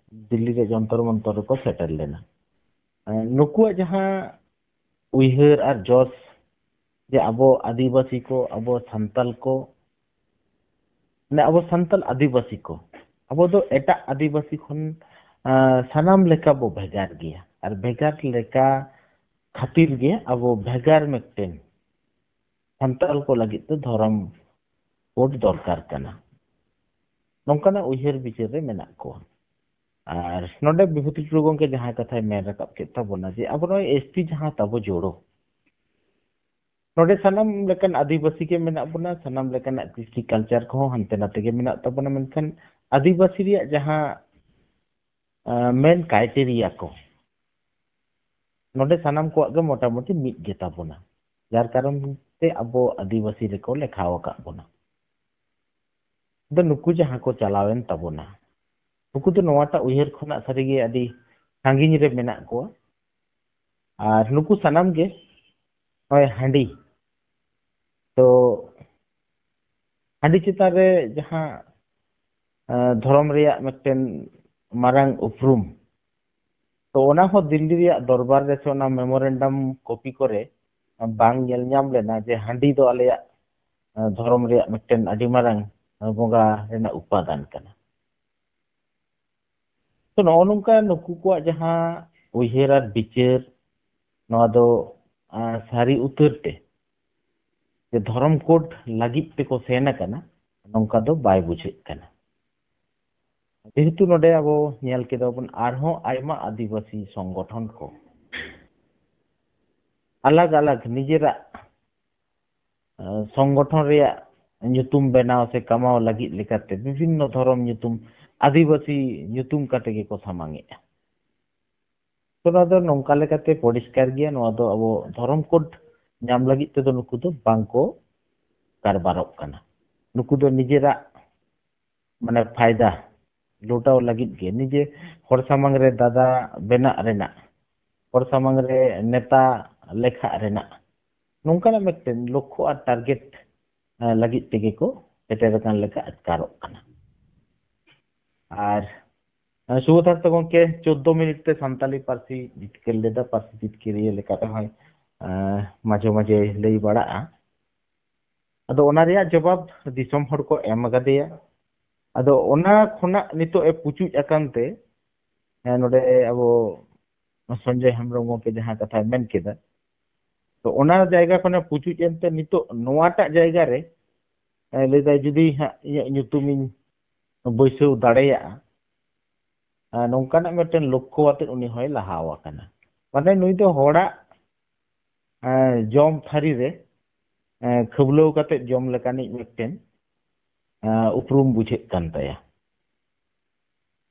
ᱫᱤᱞᱞᱤ ᱨᱮ ᱡᱚᱱᱛᱚᱨ ᱢᱚᱱᱛᱚᱨ ᱨᱮᱠᱚ ᱥᱮᱴᱮᱨ ᱞᱮᱱᱟ᱾ ᱟᱸ, ᱱᱩᱠᱩᱣᱟᱜ ᱡᱟᱦᱟᱸ ᱩᱭᱦᱟᱹᱨ ᱟᱨ ᱡᱚᱥ, ᱡᱮ ᱟᱵᱚ ᱟᱹᱫᱤᱵᱟᱹᱥᱤ ᱠᱚ, ᱟᱵᱚ ᱥᱟᱱᱛᱟᱞ ᱠᱚ, ᱢᱟᱱᱮ ᱟᱵᱚ ᱥᱟᱱᱛᱟᱞ ᱟᱹᱫᱤᱵᱟᱹᱥᱤ ᱠᱚ, ᱟᱵᱚ ᱫᱚ ᱮᱴᱟᱜ ᱟᱹᱫᱤᱵᱟᱹᱥᱤ ᱠᱷᱚᱱ ᱟᱸ, ᱥᱟᱱᱟᱢ ᱞᱮᱠᱟ ᱵᱚ ᱵᱷᱮᱜᱟᱨ ᱜᱮᱭᱟ, ᱟᱨ ᱵᱷᱮᱜᱟᱨ ᱞᱮᱠᱟ ᱠᱷᱟᱹᱛᱤᱨ ᱜᱮ ᱟᱵᱚ ᱵᱷᱮᱜᱟᱨ ᱢᱤᱫᱴᱮᱱ ᱥᱟᱱᱛᱟᱲ ᱠᱚ ᱞᱟᱹᱜᱤᱫ ᱛᱮ ᱫᱷᱚᱨᱚᱢ ᱠᱳᱰ ᱫᱚᱨᱠᱟᱨ ᱠᱟᱱᱟ, ᱱᱚᱝᱠᱟᱱᱟᱜ ᱩᱭᱦᱟᱹᱨ ᱵᱤᱪᱟᱹᱨ ᱨᱮ ᱢᱮᱱᱟᱜ ᱠᱚᱣᱟ᱾ ᱟᱨ ᱱᱚᱰᱮ ᱵᱤᱵᱷᱩᱛᱤ ᱴᱩᱰᱩ ᱜᱚᱢᱠᱮ ᱡᱟᱦᱟᱸ ᱠᱟᱛᱷᱟᱭ ᱢᱮᱱ ᱨᱟᱠᱟᱵ ᱠᱮᱫ ᱛᱟᱵᱚᱱᱟ ᱡᱮ ᱟᱵᱚ ᱱᱚᱜᱼᱚᱭ ᱮᱥ ᱴᱤ ᱡᱟᱦᱟᱸ ᱛᱟᱵᱚ ᱡᱳᱲᱳ, ᱱᱚᱰᱮ ᱥᱟᱱᱟᱢ ᱞᱮᱠᱟᱱ ᱟᱹᱫᱤᱵᱟᱹᱥᱤ ᱜᱮ ᱢᱮᱱᱟᱜ ᱵᱚᱱᱟ, ᱥᱟᱱᱟᱢ ᱞᱮᱠᱟᱱᱟᱜ ᱠᱨᱤᱥᱴᱤ ᱠᱟᱞᱪᱟᱨ ᱠᱚᱦᱚᱸ ᱦᱟᱱᱛᱮ ᱱᱟᱛᱮ ᱜᱮ ᱢᱮᱱᱟᱜ ᱛᱟᱵᱚᱱᱟ, ᱢᱮᱱᱠᱷᱟᱱ ᱟᱹᱫᱤᱵᱟᱹᱥᱤ ᱨᱮᱭᱟᱜ ᱡᱟᱦᱟᱸ ᱢᱮᱱ ᱠᱨᱟᱭᱴᱮᱨᱤᱭᱟ ᱠᱚ ᱱᱚᱰᱮ ᱥᱟᱱᱟᱢ ᱠᱚᱣᱟᱜ ᱜᱮ ᱢᱚᱴᱟᱢᱩᱴᱤ ᱢᱤᱫ ᱜᱮ ᱛᱟᱵᱚᱱᱟ, ᱡᱟᱨ ᱠᱟᱨᱚᱱ ᱛᱮ ᱟᱵᱚ ᱟᱹᱫᱤᱵᱟᱹᱥᱤ ᱨᱮᱠᱚ ᱞᱮᱠᱷᱟ ᱟᱠᱟᱫ ᱵᱚᱱᱟ᱾ ᱟᱫᱚ ᱱᱩᱠᱩ ᱡᱟᱦᱟᱸ ᱠᱚ ᱪᱟᱞᱟᱣᱮᱱ ᱛᱟᱵᱚᱱᱟ, ᱱᱩᱠᱩ ᱫᱚ ᱱᱚᱣᱟᱴᱟᱜ ᱩᱭᱦᱟᱹᱨ ᱠᱷᱚᱱᱟᱜ ᱥᱟᱹᱨᱤᱜᱮ ᱟᱹᱰᱤ ᱥᱟᱺᱜᱤᱧ ᱨᱮ ᱢᱮᱱᱟᱜ ᱠᱚᱣᱟ᱾ ᱟᱨ ᱱᱩᱠᱩ ᱥᱟᱱᱟᱢ ᱜᱮ ᱱᱚᱜᱼᱚᱭ ᱦᱟᱺᱰᱤ, ᱛᱚ ᱦᱟᱺᱰᱤ ᱪᱮᱛᱟᱱ ᱨᱮ ᱡᱟᱦᱟᱸ ᱟᱸ, ᱫᱷᱚᱨᱚᱢ ᱨᱮᱭᱟᱜ ᱢᱤᱫᱴᱮᱱ ᱢᱟᱨᱟᱝ ᱩᱯᱨᱩᱢ, ᱛᱚ ᱚᱱᱟ ᱦᱚᱸ ᱫᱤᱞᱞᱤ ᱨᱮᱭᱟᱜ ᱫᱚᱨᱵᱟᱨ ᱨᱮ ᱥᱮ ᱚᱱᱟ ᱢᱮᱢᱳᱨᱮᱱᱰᱟᱢ ᱠᱚᱯᱤ ᱠᱚᱨᱮ ᱵᱟᱝ ᱧᱮᱞ ᱧᱟᱢ ᱞᱮᱱᱟ ᱡᱮ ᱦᱟᱺᱰᱤ ᱫᱚ ᱟᱞᱮᱭᱟᱜ ᱟᱸ, ᱫᱷᱚᱨᱚᱢ ᱨᱮᱭᱟᱜ ᱢᱤᱫᱴᱮᱱ ᱟᱹᱰᱤ ᱢᱟᱨᱟᱝ ᱟᱸ, ᱵᱚᱸᱜᱟ ᱨᱮᱱᱟᱜ ᱩᱯᱟᱫᱟᱱ ᱠᱟᱱᱟ᱾ ᱛᱚ ᱱᱚᱜᱼᱚ ᱱᱚᱝᱠᱟ ᱱᱩᱠᱩ ᱠᱚᱣᱟᱜ ᱡᱟᱦᱟᱸ ᱩᱭᱦᱟᱹᱨ ᱟᱨ ᱵᱤᱪᱟᱹᱨ, ᱱᱚᱣᱟ ᱫᱚ ᱟᱸ, ᱥᱟᱹᱨᱤ ᱩᱛᱟᱹᱨ ᱛᱮ ᱡᱮ ᱫᱷᱚᱨᱚᱢ ᱠᱳᱰ ᱞᱟᱹᱜᱤᱫ ᱛᱮᱠᱚ ᱥᱮᱱ ᱟᱠᱟᱱᱟ, ᱱᱚᱝᱠᱟ ᱫᱚ ᱵᱟᱭ ᱵᱩᱡᱷᱟᱹᱜ ᱠᱟᱱᱟ᱾ ᱡᱮᱦᱮᱛᱩ ᱱᱚᱰᱮ ᱟᱵᱚ ᱧᱮᱞ ᱠᱮᱫᱟ ᱵᱚᱱ ᱟᱨᱦᱚᱸ ᱟᱭᱢᱟ ᱟᱹᱫᱤᱵᱟᱹᱥᱤ ᱥᱚᱝᱜᱚᱴᱷᱚᱱ ᱠᱚ ᱟᱞᱟᱜᱽ ᱟᱞᱟᱜᱽ ᱱᱤᱡᱮᱨᱟᱜ ᱥᱚᱝᱜᱚᱴᱷᱚᱱ ᱨᱮᱭᱟᱜ ᱧᱩᱛᱩᱢ ᱵᱮᱱᱟᱣ ᱥᱮ ᱠᱟᱢᱟᱣ ᱞᱟᱹᱜᱤᱫ ᱞᱮᱠᱟᱛᱮ ᱵᱤᱵᱷᱤᱱᱱᱚ ᱫᱷᱚᱨᱚᱢ ᱧᱩᱛᱩᱢ, ᱟᱹᱫᱤᱵᱟᱹᱥᱤ ᱧᱩᱛᱩᱢ ᱠᱟᱛᱮ ᱜᱮᱠᱚ ᱥᱟᱢᱟᱝ ᱮᱫᱼᱟ᱾ ᱛᱚ ᱱᱚᱣᱟ ᱫᱚ ᱱᱚᱝᱠᱟ ᱞᱮᱠᱟᱛᱮ ᱯᱚᱨᱤᱥᱠᱟᱨ ᱜᱮᱭᱟ, ᱱᱚᱣᱟ ᱫᱚ ᱟᱵᱚ ᱫᱷᱚᱨᱚᱢ ᱠᱳᱰ ᱧᱟᱢ ᱞᱟᱹᱜᱤᱫ ᱛᱮᱫᱚ ᱱᱩᱠᱩ ᱫᱚ ᱵᱟᱝ ᱠᱚ ᱠᱟᱨᱵᱟᱨᱚᱜ ᱠᱟᱱᱟ᱾ ᱱᱩᱠᱩ ᱫᱚ ᱱᱤᱡᱮᱨᱟᱜ ᱢᱟᱱᱮ ᱯᱷᱟᱭᱫᱟ ᱞᱩᱴᱟᱹᱣ ᱞᱟᱹᱜᱤᱫ ᱜᱮ ᱱᱤᱡᱮ ᱦᱚᱲ ᱥᱟᱢᱟᱝ ᱨᱮ ᱫᱟᱫᱟ ᱵᱮᱱᱟᱜ ᱨᱮᱱᱟᱜ, ᱦᱚᱲ ᱥᱟᱢᱟᱝ ᱨᱮ ᱱᱮᱛᱟ ᱞᱮᱠᱷᱟᱜ ᱨᱮᱱᱟᱜ ᱱᱚᱝᱠᱟᱱᱟᱜ ᱢᱤᱫᱴᱮᱱ ᱞᱚᱠᱠᱷᱚ ᱟᱨ ᱴᱟᱨᱜᱮᱴ ᱞᱟᱹᱜᱤᱫ ᱛᱮᱜᱮ ᱠᱚ ᱥᱮᱴᱮᱨ ᱟᱠᱟᱱ ᱞᱮᱠᱟ ᱟᱴᱠᱟᱨᱚᱜ ᱠᱟᱱᱟ᱾ ᱟᱨ ᱥᱩᱵᱚᱫᱷᱟᱨᱛᱚ ᱜᱚᱢᱠᱮ ᱪᱳᱫᱽᱫᱳ ᱢᱤᱱᱤᱴ ᱛᱮ ᱥᱟᱱᱛᱟᱞᱤ ᱯᱟᱹᱨᱥᱤ ᱡᱤᱛᱠᱟᱹᱨ ᱞᱮᱫᱟ, ᱯᱟᱹᱨᱥᱤ ᱡᱤᱛᱠᱟᱹᱨᱤᱭᱟᱹ ᱞᱮᱠᱟ ᱨᱮᱦᱚᱸᱭ ᱢᱟᱡᱷᱮ ᱢᱟᱡᱷᱮ ᱞᱟᱹᱭ ᱵᱟᱲᱟᱜᱼᱟ᱾ ᱟᱫᱚ ᱚᱱᱟ ᱨᱮᱭᱟᱜ ᱡᱚᱵᱟᱵ ᱫᱤᱥᱚᱢ ᱦᱚᱲ ᱠᱚ ᱮᱢ ᱟᱠᱟᱫᱮᱭᱟ᱾ ᱟᱫᱚ ᱚᱱᱟ ᱠᱷᱚᱱᱟᱜ ᱱᱤᱛᱚᱜ ᱮ ᱯᱩᱪᱩᱡ ᱟᱠᱟᱱ ᱛᱮ, ᱦᱮᱸ, ᱱᱚᱰᱮ ᱟᱵᱚ ᱥᱚᱧᱡᱚᱭ ᱦᱮᱢᱵᱨᱚᱢ ᱜᱚᱢᱠᱮ ᱡᱟᱦᱟᱸ ᱠᱟᱛᱷᱟᱭ ᱢᱮᱱ ᱠᱮᱫᱟ, ᱛᱚ ᱚᱱᱟ ᱡᱟᱭᱜᱟ ᱠᱷᱚᱱᱮ ᱯᱩᱪᱩᱡ ᱮᱱᱛᱮ ᱱᱤᱛᱚᱜ ᱱᱚᱣᱟᱴᱟᱜ ᱡᱟᱭᱜᱟ ᱨᱮ, ᱮ, ᱞᱟᱹᱭᱫᱟᱭ, ᱡᱩᱫᱤ ᱦᱟᱸᱜ ᱤᱧᱟᱹᱜ ᱧᱩᱛᱩᱢᱤᱧ ᱵᱟᱹᱭᱥᱟᱹᱣ ᱫᱟᱲᱮᱭᱟᱜᱼᱟ, ᱟᱨ ᱱᱚᱝᱠᱟᱱᱟᱜ ᱢᱤᱫᱴᱮᱱ ᱞᱚᱠᱠᱷᱚ ᱟᱛᱮ ᱩᱱᱤ ᱦᱚᱸᱭ ᱞᱟᱦᱟ ᱟᱠᱟᱱᱟ᱾ ᱢᱟᱱᱮ ᱱᱩᱭ ᱫᱚ ᱦᱚᱲᱟᱜ, ᱮ, ᱡᱚᱢ ᱛᱷᱟᱹᱨᱤ ᱨᱮ, ᱮ, ᱠᱷᱟᱹᱵᱽᱞᱟᱹᱣ ᱠᱟᱛᱮ ᱡᱚᱢ ᱞᱮᱠᱟᱱᱤᱡ ᱢᱤᱫᱴᱮᱱ, ᱮ, ᱩᱯᱨᱩᱢ ᱵᱩᱡᱷᱟᱹᱜ ᱠᱟᱱ ᱛᱟᱭᱟ᱾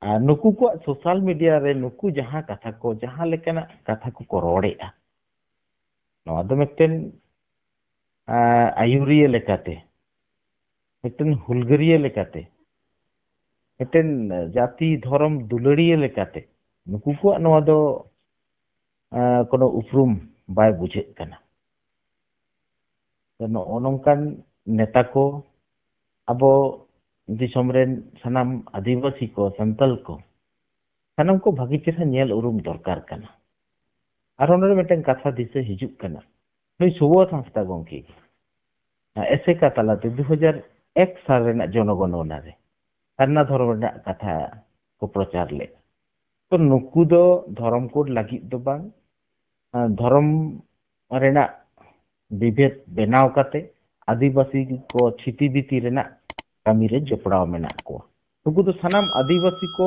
ᱟᱨ ᱱᱩᱠᱩ ᱠᱚᱣᱟᱜ ᱥᱳᱥᱟᱞ ᱢᱤᱰᱤᱭᱟ ᱨᱮ ᱱᱩᱠᱩ ᱡᱟᱦᱟᱸ ᱠᱟᱛᱷᱟ ᱠᱚ, ᱡᱟᱦᱟᱸ ᱞᱮᱠᱟᱱᱟᱜ ᱠᱟᱛᱷᱟ ᱠᱚᱠᱚ ᱨᱚᱲᱮᱫᱼᱟ, ᱱᱚᱣᱟ ᱫᱚ ᱢᱤᱫᱴᱮᱱ, ᱟ, ᱟᱹᱭᱩᱨᱤᱭᱟᱹ ᱞᱮᱠᱟᱛᱮ, ᱢᱤᱫᱴᱮᱱ ᱦᱩᱞᱜᱟᱹᱨᱤᱭᱟᱹ ᱞᱮᱠᱟᱛᱮ, ᱢᱤᱫᱴᱮᱱ ᱡᱟᱹᱛᱤ ᱫᱷᱚᱨᱚᱢ ᱫᱩᱞᱟᱹᱲᱤᱭᱟᱹ ᱞᱮᱠᱟᱛᱮ ᱱᱩᱠᱩ ᱠᱚᱣᱟᱜ ᱱᱚᱣᱟ ᱫᱚ, ᱟ, ᱠᱳᱱᱳ ᱩᱯᱨᱩᱢ ᱵᱟᱭ ᱵᱩᱡᱷᱟᱹᱜ ᱠᱟᱱᱟ᱾ ᱛᱚ ᱱᱚᱜᱼᱚ ᱱᱚᱝᱠᱟᱱ ᱱᱮᱛᱟ ᱠᱚ ᱟᱵᱚ ᱫᱤᱥᱚᱢ ᱨᱮᱱ ᱥᱟᱱᱟᱢ ᱟᱹᱫᱤᱵᱟᱹᱥᱤ ᱠᱚ, ᱥᱟᱱᱛᱟᱞ ᱠᱚ, ᱥᱟᱱᱟᱢ ᱠᱚ ᱵᱷᱟᱹᱜᱤ ᱪᱮᱦᱨᱟ ᱧᱮᱞ ᱩᱨᱩᱢ ᱫᱚᱨᱠᱟᱨ ᱠᱟᱱᱟ᱾ ᱟᱨ ᱚᱸᱰᱮ ᱢᱤᱫᱴᱟᱝ ᱠᱟᱛᱷᱟ ᱫᱤᱥᱟᱹ ᱦᱤᱡᱩᱜ ᱠᱟᱱᱟ, ᱱᱩᱭ ᱥᱩᱵᱳᱫᱷ ᱦᱟᱸᱥᱫᱟ ᱜᱚᱢᱠᱮ ᱜᱮ ᱮᱥᱮᱠᱟ ᱛᱟᱞᱟᱛᱮ ᱫᱩ ᱦᱟᱡᱟᱨ ᱮᱠ ᱥᱟᱞ ᱨᱮᱱᱟᱜ ᱡᱚᱱᱚᱜᱚᱱᱚᱱᱟ ᱨᱮ ᱥᱟᱨᱱᱟ ᱫᱷᱚᱨᱚᱢ ᱨᱮᱱᱟᱜ ᱠᱟᱛᱷᱟ ᱠᱚ ᱯᱨᱚᱪᱟᱨ ᱞᱮᱫ᱾ ᱛᱚ ᱱᱩᱠᱩ ᱫᱚ ᱫᱷᱚᱨᱚᱢ ᱠᱳᱰ ᱞᱟᱹᱜᱤᱫ ᱫᱚ ᱵᱟᱝ, ᱫᱷᱚᱨᱚᱢ ᱨᱮᱱᱟᱜ ᱵᱤᱵᱷᱮᱫ ᱵᱮᱱᱟᱣ ᱠᱟᱛᱮ ᱟᱹᱫᱤᱵᱟᱹᱥᱤ ᱠᱚ ᱪᱷᱤᱛᱤ ᱵᱤᱛᱤ ᱨᱮᱱᱟᱜ ᱠᱟᱹᱢᱤ ᱨᱮ ᱡᱚᱯᱲᱟᱣ ᱢᱮᱱᱟᱜ ᱠᱚᱣᱟ᱾ ᱱᱩᱠᱩ ᱫᱚ ᱥᱟᱱᱟᱢ ᱟᱹᱫᱤᱵᱟᱹᱥᱤ ᱠᱚ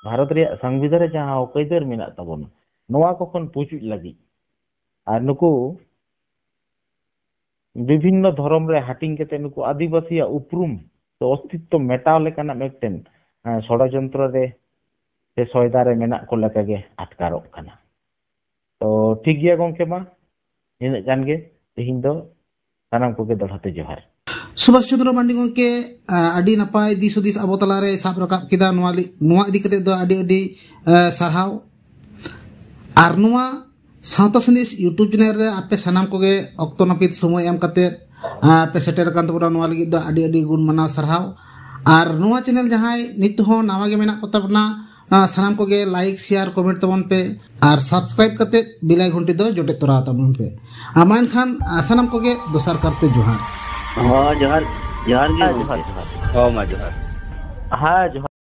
ᱵᱷᱟᱨᱚᱛ ᱨᱮᱭᱟᱜ ᱥᱚᱝᱵᱤᱫᱷᱟᱱ ᱨᱮ ᱡᱟᱦᱟᱸ ᱦᱚᱠ ᱟᱹᱭᱫᱟᱹᱨ ᱢᱮᱱᱟᱜ ᱛᱟᱵᱚᱱᱟ, ᱱᱚᱣᱟ ᱠᱚ ᱠᱷᱚᱱ ᱯᱩᱪᱩᱡ ᱞᱟᱹᱜᱤᱫ᱾ ᱟᱨ ᱱᱩᱠᱩ ᱵᱤᱵᱷᱤᱱᱱᱚ ᱫᱷᱚᱨᱚᱢ ᱨᱮ ᱦᱟᱹᱴᱤᱧ ᱠᱟᱛᱮ ᱱᱩᱠᱩ ᱟᱹᱫᱤᱵᱟᱹᱥᱤᱭᱟᱜ ᱩᱯᱨᱩᱢ ᱥᱮ ᱚᱥᱛᱤᱛᱛᱚ ᱢᱮᱴᱟᱣ ᱞᱮᱠᱟᱱᱟᱜ ᱢᱤᱫᱴᱮᱱ, ᱮᱸ, ᱥᱚᱲᱚᱡᱚᱱᱛᱨᱚ ᱨᱮ ᱥᱮ ᱥᱚᱭᱫᱟ ᱨᱮ ᱢᱮᱱᱟᱜ ᱠᱚ ᱞᱮᱠᱟᱜᱮ ᱟᱴᱠᱟᱨᱚᱜ ᱠᱟᱱᱟ᱾ ᱛᱚ ᱴᱷᱤᱠ ᱜᱮᱭᱟ ᱜᱚᱝᱠᱮ, ᱢᱟ ᱱᱤᱱᱟᱹᱜ ᱜᱟᱱ ᱜᱮ ᱛᱮᱦᱮᱧ ᱫᱚ᱾ ᱥᱟᱱᱟᱢ ᱠᱚᱜᱮ ᱫᱚᱲᱦᱟ ᱛᱮ ᱡᱚᱦᱟᱨ᱾ ᱥᱩᱵᱷᱟᱥ ᱪᱚᱸᱫᱽᱨᱚ ᱢᱟᱱᱰᱤ ᱜᱚᱝᱠᱮ, ᱟ, ᱟᱹᱰᱤ ᱱᱟᱯᱟᱭ ᱫᱤᱥ ᱦᱩᱫᱤᱥ ᱟᱵᱚ ᱛᱟᱞᱟᱨᱮ ᱥᱟᱵ ᱨᱟᱠᱟᱵ ᱠᱮᱫᱟ᱾ ᱱᱚᱣᱟ ᱞᱤ-, ᱱᱚᱣᱟ ᱤᱫᱤ ᱠᱟᱛᱮ ᱫᱚ ᱟᱹᱰᱤ ᱟᱹᱰᱤ, ᱟ, ᱥᱟᱨᱦᱟᱣ᱾ ᱟᱨ ᱱᱚᱣᱟ ᱥᱟᱶᱛᱟ ᱥᱟᱸᱫᱮᱥ YouTube ᱪᱮᱱᱮᱞ ᱨᱮ ᱟᱯᱮ ᱥᱟᱱᱟᱢ ᱠᱚᱜᱮ ᱚᱠᱛᱚ ᱱᱟᱹᱯᱤᱛ ᱥᱚᱢᱚᱭ ᱮᱢ ᱠᱟᱛᱮ, ᱟ, ᱯᱮ ᱥᱮᱴᱮᱨ ᱟᱠᱟᱱ ᱛᱟᱵᱚᱱᱟ, ᱱᱚᱣᱟ ᱞᱟᱹᱜᱤᱫ ᱫᱚ ᱟᱹᱰᱤ ᱟᱹᱰᱤ ᱜᱩᱱ ᱢᱟᱱᱟᱣ ᱥᱟᱨᱦᱟᱣ᱾ ᱟᱨ ᱱᱚᱣᱟ ᱪᱮᱱᱮᱞ ᱡᱟᱦᱟᱸᱭ ᱱᱤᱛ ᱦᱚᱸ ᱱᱟᱣᱟ ᱜᱮ ᱢᱮᱱᱟᱜ ᱠᱚ ᱛᱟᱵᱚᱱᱟ, ᱟ, ᱥᱟᱱᱟᱢ ᱠᱚᱜᱮ like, share, comment ᱛᱟᱵᱚᱱ ᱯᱮ ᱟᱨ subscribe ᱠᱟᱛᱮ bell icon ᱴᱤ ᱫᱚ ᱡᱚᱴᱮᱫ ᱛᱚᱨᱟ ᱛᱟᱵᱚᱱ ᱯᱮ᱾ ᱟᱨ ᱢᱟ ᱮᱱᱠᱷᱟᱱ, ᱟ, ᱥᱟᱱᱟᱢ ᱠᱚᱜᱮ ᱫᱚᱥᱟᱨ ᱠᱟᱨᱛᱮ ᱡᱚᱦᱟᱨ᱾ ᱦᱚᱸ, ᱡᱚᱦᱟᱨ, ᱡᱚᱦᱟᱨ ᱜᱮ ᱦᱮᱸ, ᱜᱚᱢᱠᱮ᱾ ᱡᱚᱦᱟᱨ, ᱡᱚᱦᱟᱨ᱾ ᱦᱚᱸ, ᱢᱟ ᱡᱚᱦᱟᱨ᱾ ᱦᱮᱸ, ᱡᱚᱦᱟᱨ᱾